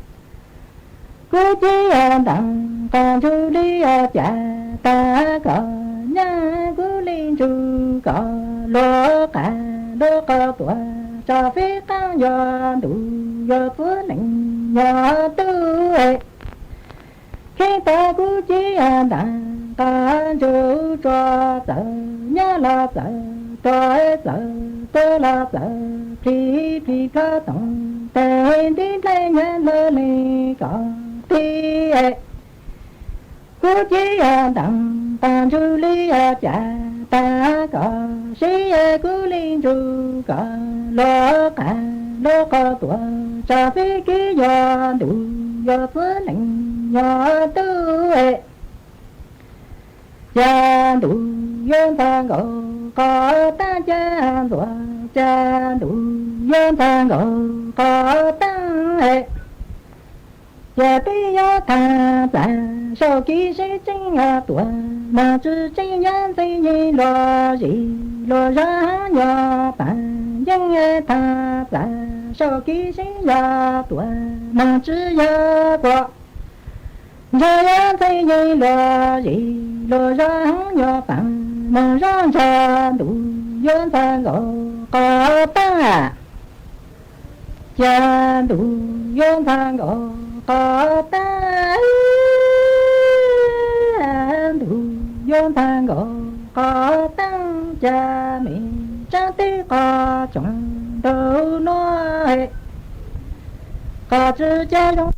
Kuv cib ntaag qos ntsuj li cas tag, koj nyob kuv li ntsuj koj, luag qas luag qos tuam tso fib qaab, yog ntuj yuav txwv neej nyob tub. Khib tag kuv cib ntaag Qab ntsuj tsuag txawm nyob los txawm tuag, txawm tuag los txawm plhis plhis plhob toom tes nti nplej nyab laj li kom tig. Kuv ci ntees tas ntsug li cas tas kom sib, kuv li ntsug kom luag qas luag qos tuaj tsa fib kib yog ntuj yog txwj leej yog tub. Cas ntuj yuav ntxhov nkaus qos taab, cas ntxuav cas ntuj yuav ntxhov nkaus qos taab. Cas peb yuav thaj txag saum kev sib tseeb tuaj, mas tsi tseeb yog ntxhee yeej luag zis luag zog nyob paag yeej thaj txag saum kev sib yog tuaj, mas tsi yog kuas ntshe yog ntxhee yeej luag zis luag zog nyob paag, mas zog ntshe ntuj yuav ntxhov nkaus qos taab. Cas ntuj yuav ntxhov nkaus qos taab, ntuj yuav ntxhov nkaus qos taab, cas me tsaab teb qos tsoom ntau nuav, qos tsi ca zoo.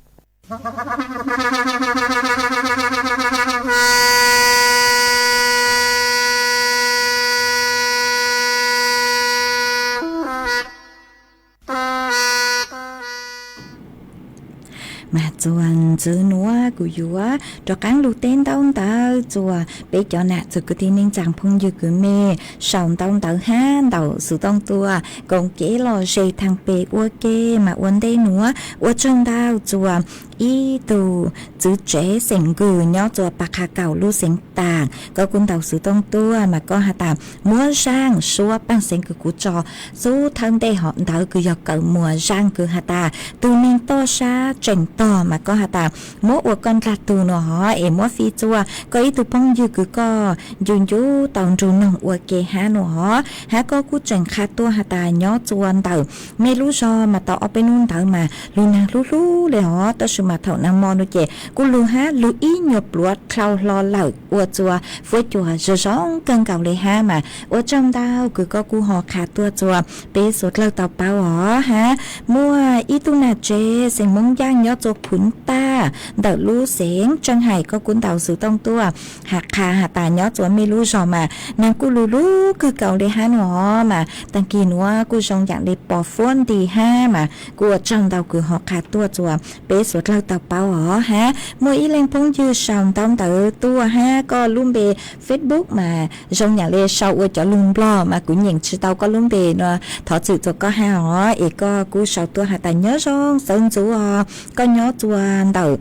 Mas txuas ntxiv nuav kuv yuav rov qaab lug teb ntaub ntawv txuas peb cov nam txiv kwv tij neej tsaa phooj ywg kwv mej sau ntaub ntawv hab ntaus xuv tooj tuaj koom kev lom zem thaam pem ua ke. Mas ua ntej nuav ua tsaug ntau txuas ib tug txiv tsev xeem Nkws nyob txuas Pas Qha Kaum lub xeev Taam, koj kuj ntaus xuv tooj tuaj mas koj has tas muab zaaj suab paaj xeev Nkws kuv tso xub thawj ntej hov ntawd kws yog Kawm Muas zaaj kws has tas tug neeg toj sab tseem tog mas koj has tas muab ua koj ndlag tug nua hov es muab fij txuas koj ib tug phooj ywg kws koj ncu ncu tau nrug noog ua ke hab nua hov. Hab koj kuj tseem qha tuaj has tas nyob txuas ntawm mej lub zog mas tau ob peb nub ntawd mas lug naag hlub hlub le hov, tab sis mas thaum naag mo nua ces kuj lug hab lug ib nyuas pluav dlhau hlo lawm ua txuas fuab cua zoo zoo kawg nkaus le hab. Mas ua tsaug ntau kws koj kuj ho qha tuaj txuas peb suav dlawg tau paub os. Hab muaj ib tug nam tsev xeem Moob Ncaaj nyob txuas Phuv Taj ntawm lub xeev Tseej Hais, koj kuj ntaus xuv tooj tuaj has qha has tas nyob txuas mej lub zog mas naag kuj lug lub kawg nkaus le hab nua hov. Mas taag kis nuav kuj zoo yaam le pos fuab nti hab, mas kuj ua tsaug ntau kws ho qha tuaj txuas peb suav dlawg tau paub os. Hab muaj ib leeg phooj ywg sau ntaub ntawv tuaj hab koj lub npe Facebook mas zoo yaam le sau ua cov lug Nplog mas kuv nyeem tsi tau koj lub npe nua, thov txim txuas koj hab os. Es koj kuj sau tuaj has tas nyob zoo sawv ntxuv os, koj nyob txuas ntawm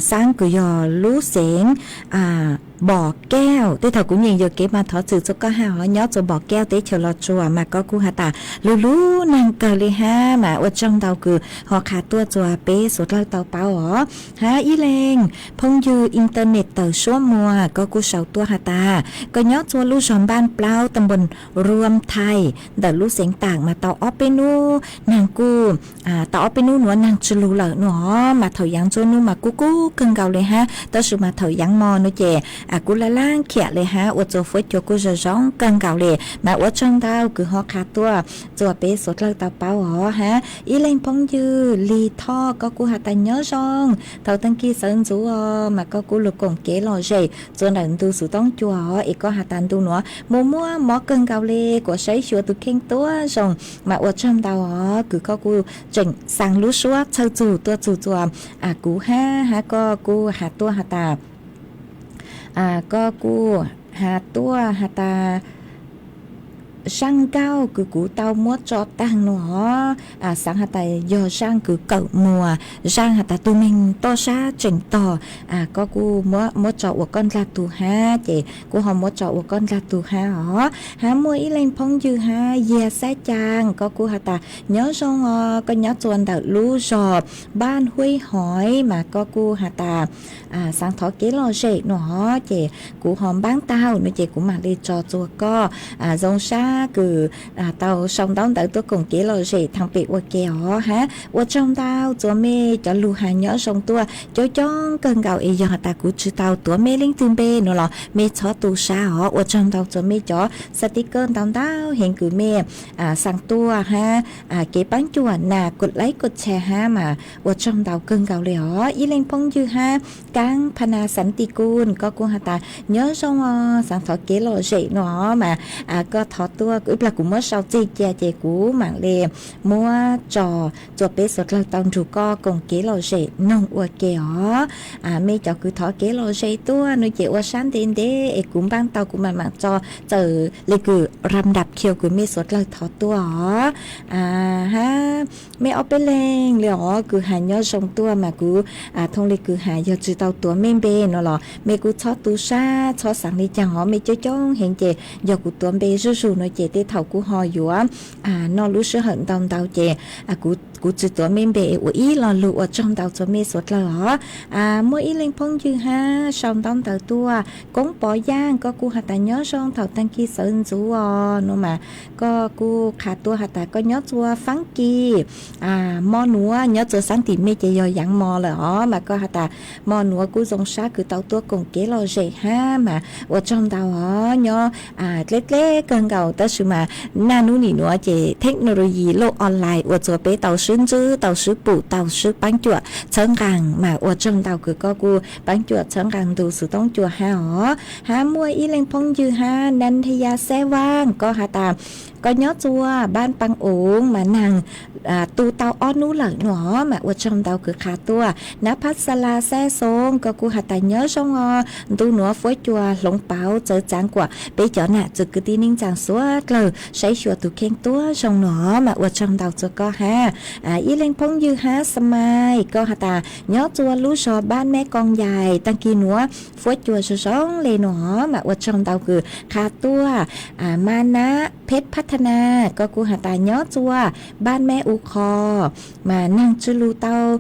xaab kws yog lub xeev Npom Kauj. Tej thaum kuv nyeem yuam kev mas thov txim txuas koj hab os, nyob txuas Npom Kauj teb chaws Los Tsuas mas koj kuj has tas lug lub naag kawg le hab. Mas ua tsaug ntau kws ho qha tuaj txuas peb suav dlawg tau paub os. Hab ib leeg phooj ywg internet tawm suab muag koj kuj sau tuaj has tas koj nyob txuas lub zog Npaj Plaub ta npos Ruam Thaij ntawm lub xeev Taam mas tau ob peb nub naag kuj tau ob peb nub nuav naag tsi lug lawm nua hov. Mas thaum yaav ntsua nub mas kuj kub kawg nkaus le hab, tab sis mas thaum yaav mo nua ces kuj laj laj khiam le hab, ua txuas fuab cua kuj zoo zoo kawg nkaus le. Mas ua tsaug ntau kws ho qha tuaj txuas peb suav dlawg tau paub os. Hab ib leeg phooj ywg Lig Thoj koj kuj has tas nyob zoo, thaum taag kis sawv ntxuv os mas koj kuj lug koom kev lom zem txuas ntawm ntu xuv tooj cua os, es koj has tas ntu nuav muaj muaj mob kawg nkaus le, kuas saib xyuas tus kheej tuab zoo. Mas ua tsaug ntau os kws koj kuj tseem xaa lub suab txhawj txug tuaj txug txuas kuv hab. Hab koj kuj has tuaj has tas koj kuj has tuaj has tas zaaj nkauj kws kuv tau muab tso taag nua hov, xaav has tas yog zaaj kws Kawm Muas zaaj has tas tug neeg toj sab tseem tog, koj kuj muab tso ua koj ndlag tug hab, ces kuj ho muab tso ua koj ndlag tug hab os. Hab muaj ib leeg phooj ywg hab Yiag Xab Caa koj kuj has tas nyob zoo os, koj nyob txuas ntawm lub zog Npaj Huib Hov mas koj kuj has tas xaav thov kev lom zem nua hov, ces kuv ho npaab tau nua ces kuv maam le tso txuas koj. Zoo sab kws tau sau ntaub ntawv tuaj koom kev lom zem thaj pem ua ke os hab. Ua tsaug ntau txuas mej cov lug has nyob zoo tuaj coob coob kawg nkaus es yog has tas kuv tsi tau tuav mej leej twg npe nuav los mej txhob tu sab os. Ua tsaug ntau txuas mej cov xav tib kawg ntau ntau heev kws mej xaa tuaj hab kev paab cuam nas kuas laib kuas tshee hab mas ua tsaug ntau kawg nkaus le os. Ib leeg phooj ywg hab Kaab Phana Xanti Kuj, koj kuj has tas nyob zoo os, xaav thov kev lom zem nuav mas koj thov tuaj, ib plag kuv muab sau txeg cia ces kuv maam le muab tso txuas peb suav dlawg tau nrug koj koom kev lom zem noog ua ke os. Mej cov kws thov kev lom zem tuaj nuav ces ua sab ntev ntev es kuv npaab tau kuv maam maam tso txawm le kws ram dap khiu kws mej suav dlawg thov tuaj os. Hab mej ob peb leeg le os kws has nyob zoo tuaj mas kuv thooj le kws has yog tsi tau tuav mej npe nuav los mej kuj txhob tu sab txhob xaav le caag os. Mej coob coob heev ces yog kuv tuav npe zuj zug nuav ces tej thaum kuj ho yuav noj lub sij hawm ntau ntau ces kuv tsi tuav mej npe es ua ib lo lug. Ua tsaug ntau txuas mej suav dlawg os. Muaj ib leeg phooj ywg hab sau ntaub ntawv tuaj, Koob Pov Yaaj, koj kuj has tas nyob zoo thaum taag kis sawv ntxuv os nuav mas koj kuj qha tuaj has tas koj nyob txuas Faab Kis Moj Nuav, nyob txuas Xaab Tim Mej ces yog Yaav Mos lawm os, mas koj has tas Moj Nuav kuj zoo sab kws tau tuaj koom kev lom zem hab mas ua tsaug ntau os. Nyob dleb dleb kawg nkaus tab sis mas naj nub nim nuav ces technology lauj online ua txuas peb tau sib ntsib tau sib pum tau sib paab cuam txhawb nqaa mas ua tsaug ntau kws koj kuj paab cuam txhawb nqaa ntu xov tooj cua hab os. Hab muaj ib leeg phooj ywg hab Nanthiya Xaeb Vaaj, koj has tas koj nyob txuas npaab Paab Oov mas naag tu tau ob nub lawm nuav mas ua tsaug ntau kws qha tuaj. Nab Phab Xa La Xaeb Xoob, koj kuj has tas nyob zoo os, ntu nuav fuab cua hloov pauv txawv txaav kuas peb cov nam txwv kwv tij neej tsaa suav dlawg saib xyuas tug kheej tuab zoo nuav mas ua tsaug ntau txuas koj hab. Ib leeg phooj ywg hab Smai, koj has tas nyob txuas lub zog npaab Meb Koos Yais, taag kis nuav fuab cua zoo zoo le nuav mas ua tsaug ntau kws qha tuaj. Ma Nab Pheb Phab Tha Na, koj kuj has tas nyob txuas npaab Meb U Qho mas naag tsi lug tau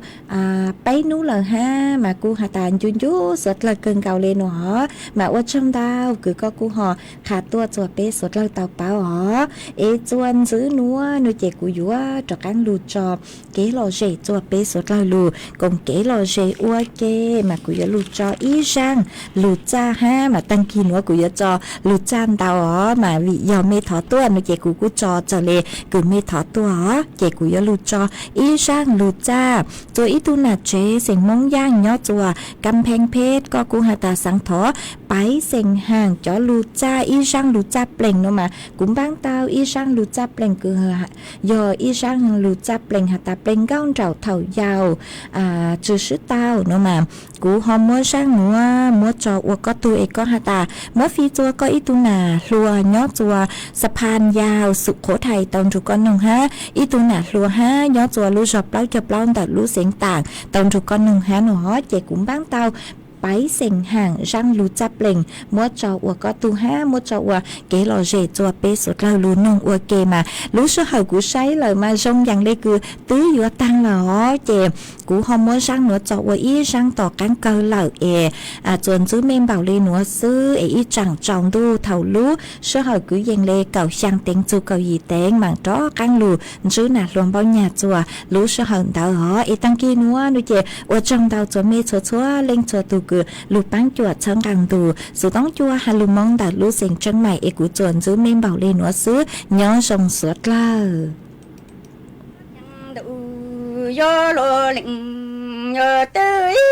peb nub lawm hab mas kuj has tas ncu ncu suav dlawg kawg nkaus le nuav mas ua tsaug ntau kws koj kuj ho qha tuaj txuas peb suav dlawg tau paub os. Es txuas ntxiv nuav nuav ces kuv yuav rov qaab lug tso kev lom zem txuas peb suav dlawg lug koom kev lom zem ua ke mas kuv yuav lug tso ib zaaj lug txaj hab mas taag kis nuav kuv yuav tso lug txaj ntau os mas vim yog mej thov tuaj nuav ces kuv kuj tso txawm le kws mej thov tuaj os ces kuv yuav lug tso ib zaaj lug txaj txuas ib tug nam tsev xeem Moob Yaaj nyob txuas Kam Pheej Pheb, koj kuj has tas xaav thov paiv xeem haam cov lug txaj ib zaaj lug txaj pleeg nuav mas kuv npaab tau ib zaaj lug txaj pleeg kws yog ib zaaj lug txaj pleeg has tas pleeg nkauj nraum thaum yau tsi swb tau nuav mas kuv ho muab zaaj nuav muab tso ua koj tug es koj has tas muab fij txuas koj ib tug nam hluas nyob txuas Xa Phan Yau Xum Qhuv Thais tau nrug koj noog hab ib tug nam hluas hab nyob txuas lub zog plaub caug plaub ntawm lub xeev Taam tau nrug koj noog hab nuav ces kuv npaab tau paiv xeem haam zaaj lug txaj pleeg muab tso ua koj tug hab muab tso ua kev lom zem txuas peb suav dlawg lug noog ua ke mas lub sij hawm kuv saib lawm mas zoo yaam le kws twb yuav taag lawm os ces kuv ho muab zaaj nuav tso ua ib zaaj tom qaab kawg lawm es txuas ntxwb mej npaum le nuav xwb es ib tsaam tsaus ntuj thaum lub sij hawm kwv yees le kaum xyaa teev txug kaum yim teev maam rov qaab lug ntsib nam hluas npaub nyag txuas lub sij hawm ntawd os. Es taag kis nuav nuav ces ua tsaug ntau txuas mej txhua txhua leej txhua tug kws lug paab cuam txhawb nqaa ntu xov tooj cua has lug moo ntawm lub xeev Tsheeb Maim es kuv txuas ntxwb mej npaum le nuav xwb, nyob zoo suav dlawg. Ntuj yuav luag leej yuav twg ib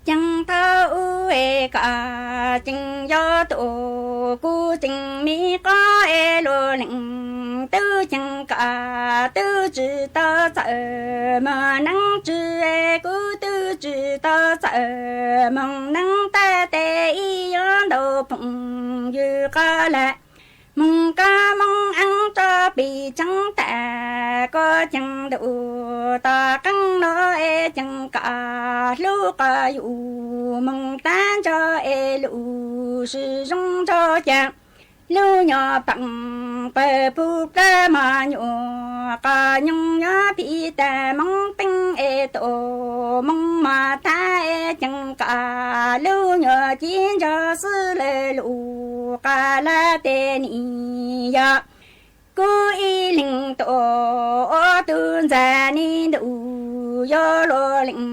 ceev thaum ub es koj ceev yuav tuaj kuv ceev me qob es luag leej twb ceev koj twb tsis tau txawm moog neeb tsis es kuv twb tsis tau txawm moog neeb tab tes ib yuav ntau phooj ywg qhov lawm. Moog koj moog eeb tso pij tseeb tas koj ceev ntuj tom qeeb no es ceev koj hlub koj yug moog tag nrho es lub sij zoo nrho caag lub nyob paj pawg pug plawg mos nyuam qoj nyoog nyob pij tag moog peeb es tuaj moog mos tag es ceev qas lub nyuag ci ntso xwb lawm lus qas laj tes nim yog kuv ib leeg tuaj ua tus ntxhais ni ntuj yuav luag leej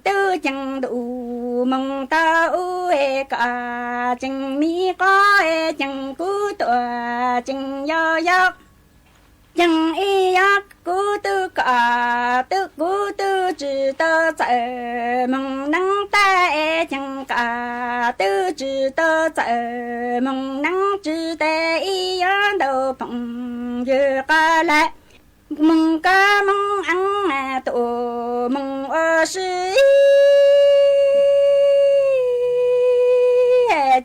twb ceev ntuj moog tau ub es kom ceev mi qhov es ceev kuv tuaj ceev yau yau. Ceev ib yam kuv twb kom twb kuv twb tsis tau txawm moog neeb tag es ceev kom twb tsis tau txawm moog neeb tsis tag ib yam ntau phooj ywg qas laj moog koj moog eeb tuaj moog ua si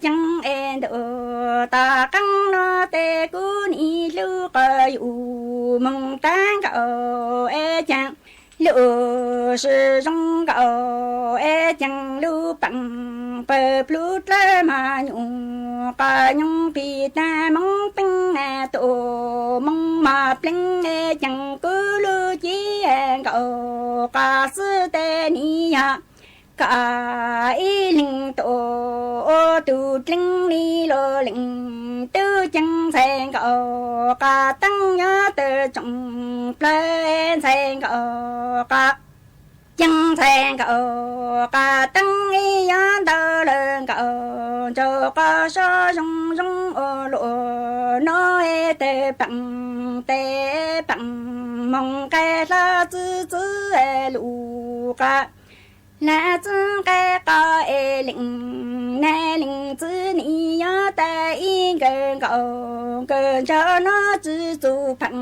ceev es ntuj tom qeej no tes kuv nim hlub qhov yus moog tag nkaus es ceev lub sij zoo nkaus es ceev lub peem pawg plhu dlawb mog nyuj qhov nyoog pig tag moog peeb tuaj moog mog pleev es ceev kuv lub ci nkaus qas xwb tes nim yog kom ib leeg tuaj ua tus dleeg li luag leej twb ceev ntxhais nkaus qas teeb nyob tawm tsoom plawg ntxhais nkaus qas ceev ntxhais nkaus qas teeb ib yam ntau lawm nkaus ntsaum qos sab zoo zoo ua luaj no es tawg peem tes peem moog nqes hlo txwv txwv lus qas laj txwv nqes qos es leej nab leej txwv nim yog tag ib nkawm nkaus nkawm ntsaum no tsis txuj pheej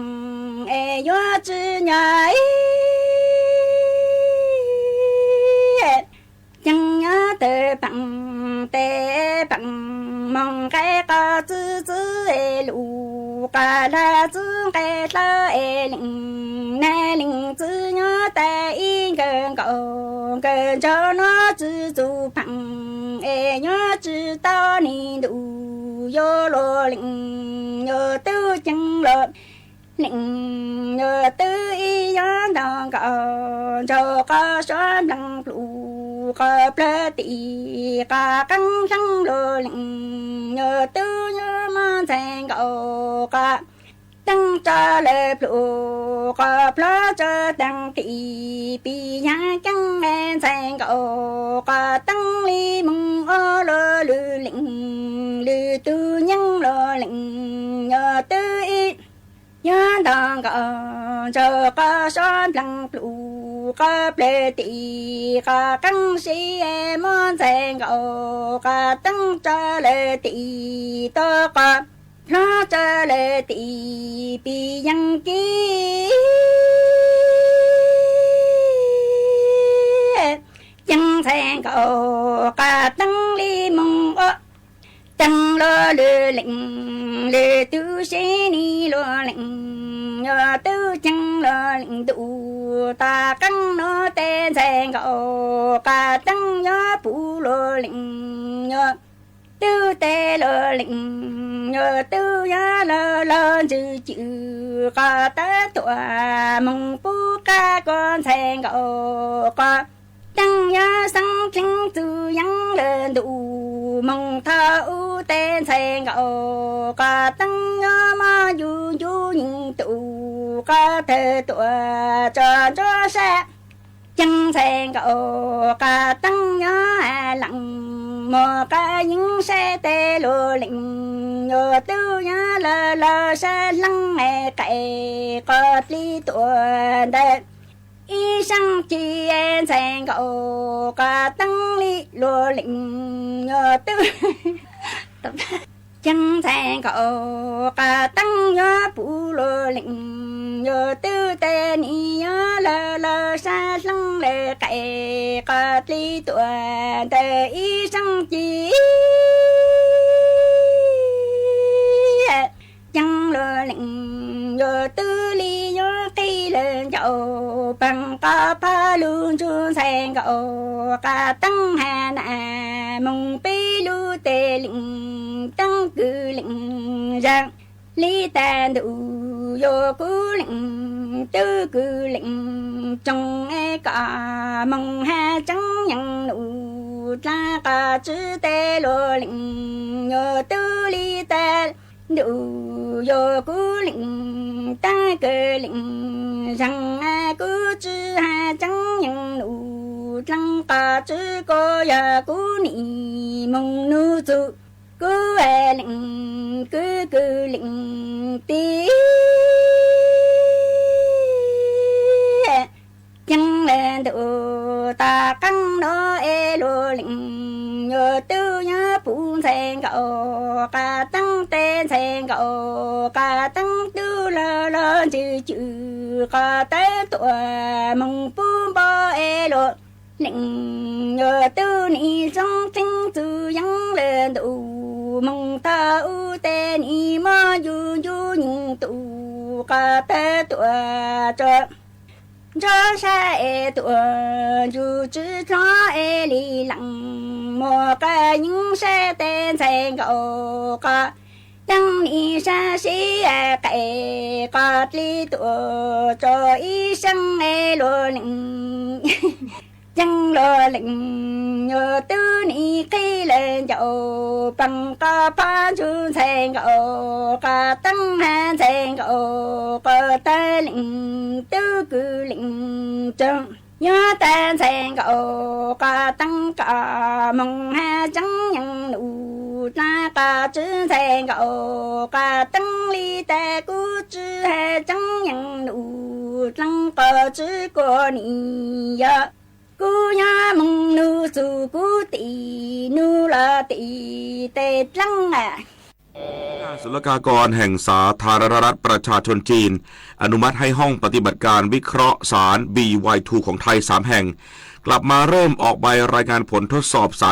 es yuav tsis nyog ib ceev nyob tawm peem tes peem moog nqes qos txwv txwv lus qas laj txwv nqes hlo es leej nab leej txwv nyob tag ib nkawm nkaus nkawm ntsaum no tsis txuj pheej es yuav tsis tau ni ntuj yuav luag leej yuav twb ceev luag leej yuav twb ib yam ntau nkaus ntsaum qos sab npleeg plhu qos plawg tim qas qeeb hleev luag leej yuav twb yuav muaj ntxhais nkaus qas teeb tso lawm plhu qos plawg tso teeb tim pis yag keeb ntxhais nkaus qas teeb li moog ua luag lwm leej lwm tug nyeeb luag leej yuav twb ib yam ntau nkaus ntsaum qos sab npleeg plhu qos plawg tim qas qeeb si muaj ntxhais nkaus qas teeb tso lawm tim toj qos plawg tso lawm tim pis yeeg kib ceev ntxhais nkaus qas teeb li moog ua teeb luag lwm leej lwm tug seb ni luag leej yuav twb ceev luag leej ntuj tom qeej no tes ntxhais nkaus qas teeb yuav puv luag leej yuav twb tes luag leej yuav twb yog lug lug ntsws cwm qos tab tuam moog pub qab koj ntxhais nkaus qos teeb yuav xeeb dleev txug yeeb lawm ntuj moog thaum ub tes ntxhais nkaus qos teeb yuav muaj ncu ncu yeej tus qos tawg tuam tso ntsuab sab ceev ntxhais nkaus qos teeb yuav leej muag qas yeeb sab tes luag leej yuav twb yog lug lug sab hleev qes qos dlig tuam ntawm ib zaag ci ntxhais nkaus qos teeb li luag leej yuav twb ceev ntxhais nkaus qos teeb yuav puv luag leej yuav twb tes nim yuav lug lug sab hleev lawm qes qos dlig tuam ntawm ib zaag ci ceev luag leej yuav twb li yuav qhib lawm ncauj peeg qos phaj lug ntsug ntxhais nkaus qos teeb has na moog peb lug tes leej teeb kws leej zag li tag ntuj yuav kuv leej tub kwv leej tsoom es koj moog has tseeb yeej num dlaab qhov tswv tej lug leej yuav tub li tas ntuj yuav kuv leej taag kawg leej zaag kuv tswv has tseeb yeej num dlaab qhov tswv kuv yog kuv nim moog nug txug kuv leej kwv kwv leej tij yeej le ntuj tog qaab nuav es lug leej yuav tub nyob puv ntxhais nkaus qhov teeb tej ntxhais nkaus qhov teeb tub lug lug ntswg cwm qhov tawb tuam moog pub npo es lug leej yuav tub nim zoo txheeb txug yeej le ntuj moog tog ub tej nim muab yug ncu nyeeg tug qhov tawb tuam tso ntsab sab es tuam ncu tswv dlua es li leej muag qhov yeeb sab tej ntxhais nkaus qhov teeb nim sab sib qe qhov dli tuam tso ib seeb es lug leej yeej lug leej yuav tub nim qhib le ncaus paag qhov phab ntsug ntxhais nkaus qhov teeb has ntxhais nkaus qhov tawb leej tub kwv leej tsoom yuav tas ntxhais nkaus qhov teeb koj moog has tseeb yeej num dlaab qhov tswv ntxhais nkaus qhov teeb li tas kuv tswv has tseeb yeej num dlaab qhov tswv kuv nim yog kuv nyob moog nug txug kuv tim nug los tim tej dlaab a ศุลกากรแห่งสาธารณรัฐประชาชนจีน อนุมัติให้ห้องปฏิบัติการวิเคราะห์สาร บี วาย ทู ของไทย สาม แห่ง กลับมาเริ่มออกใบรายงานผลทดสอบสาร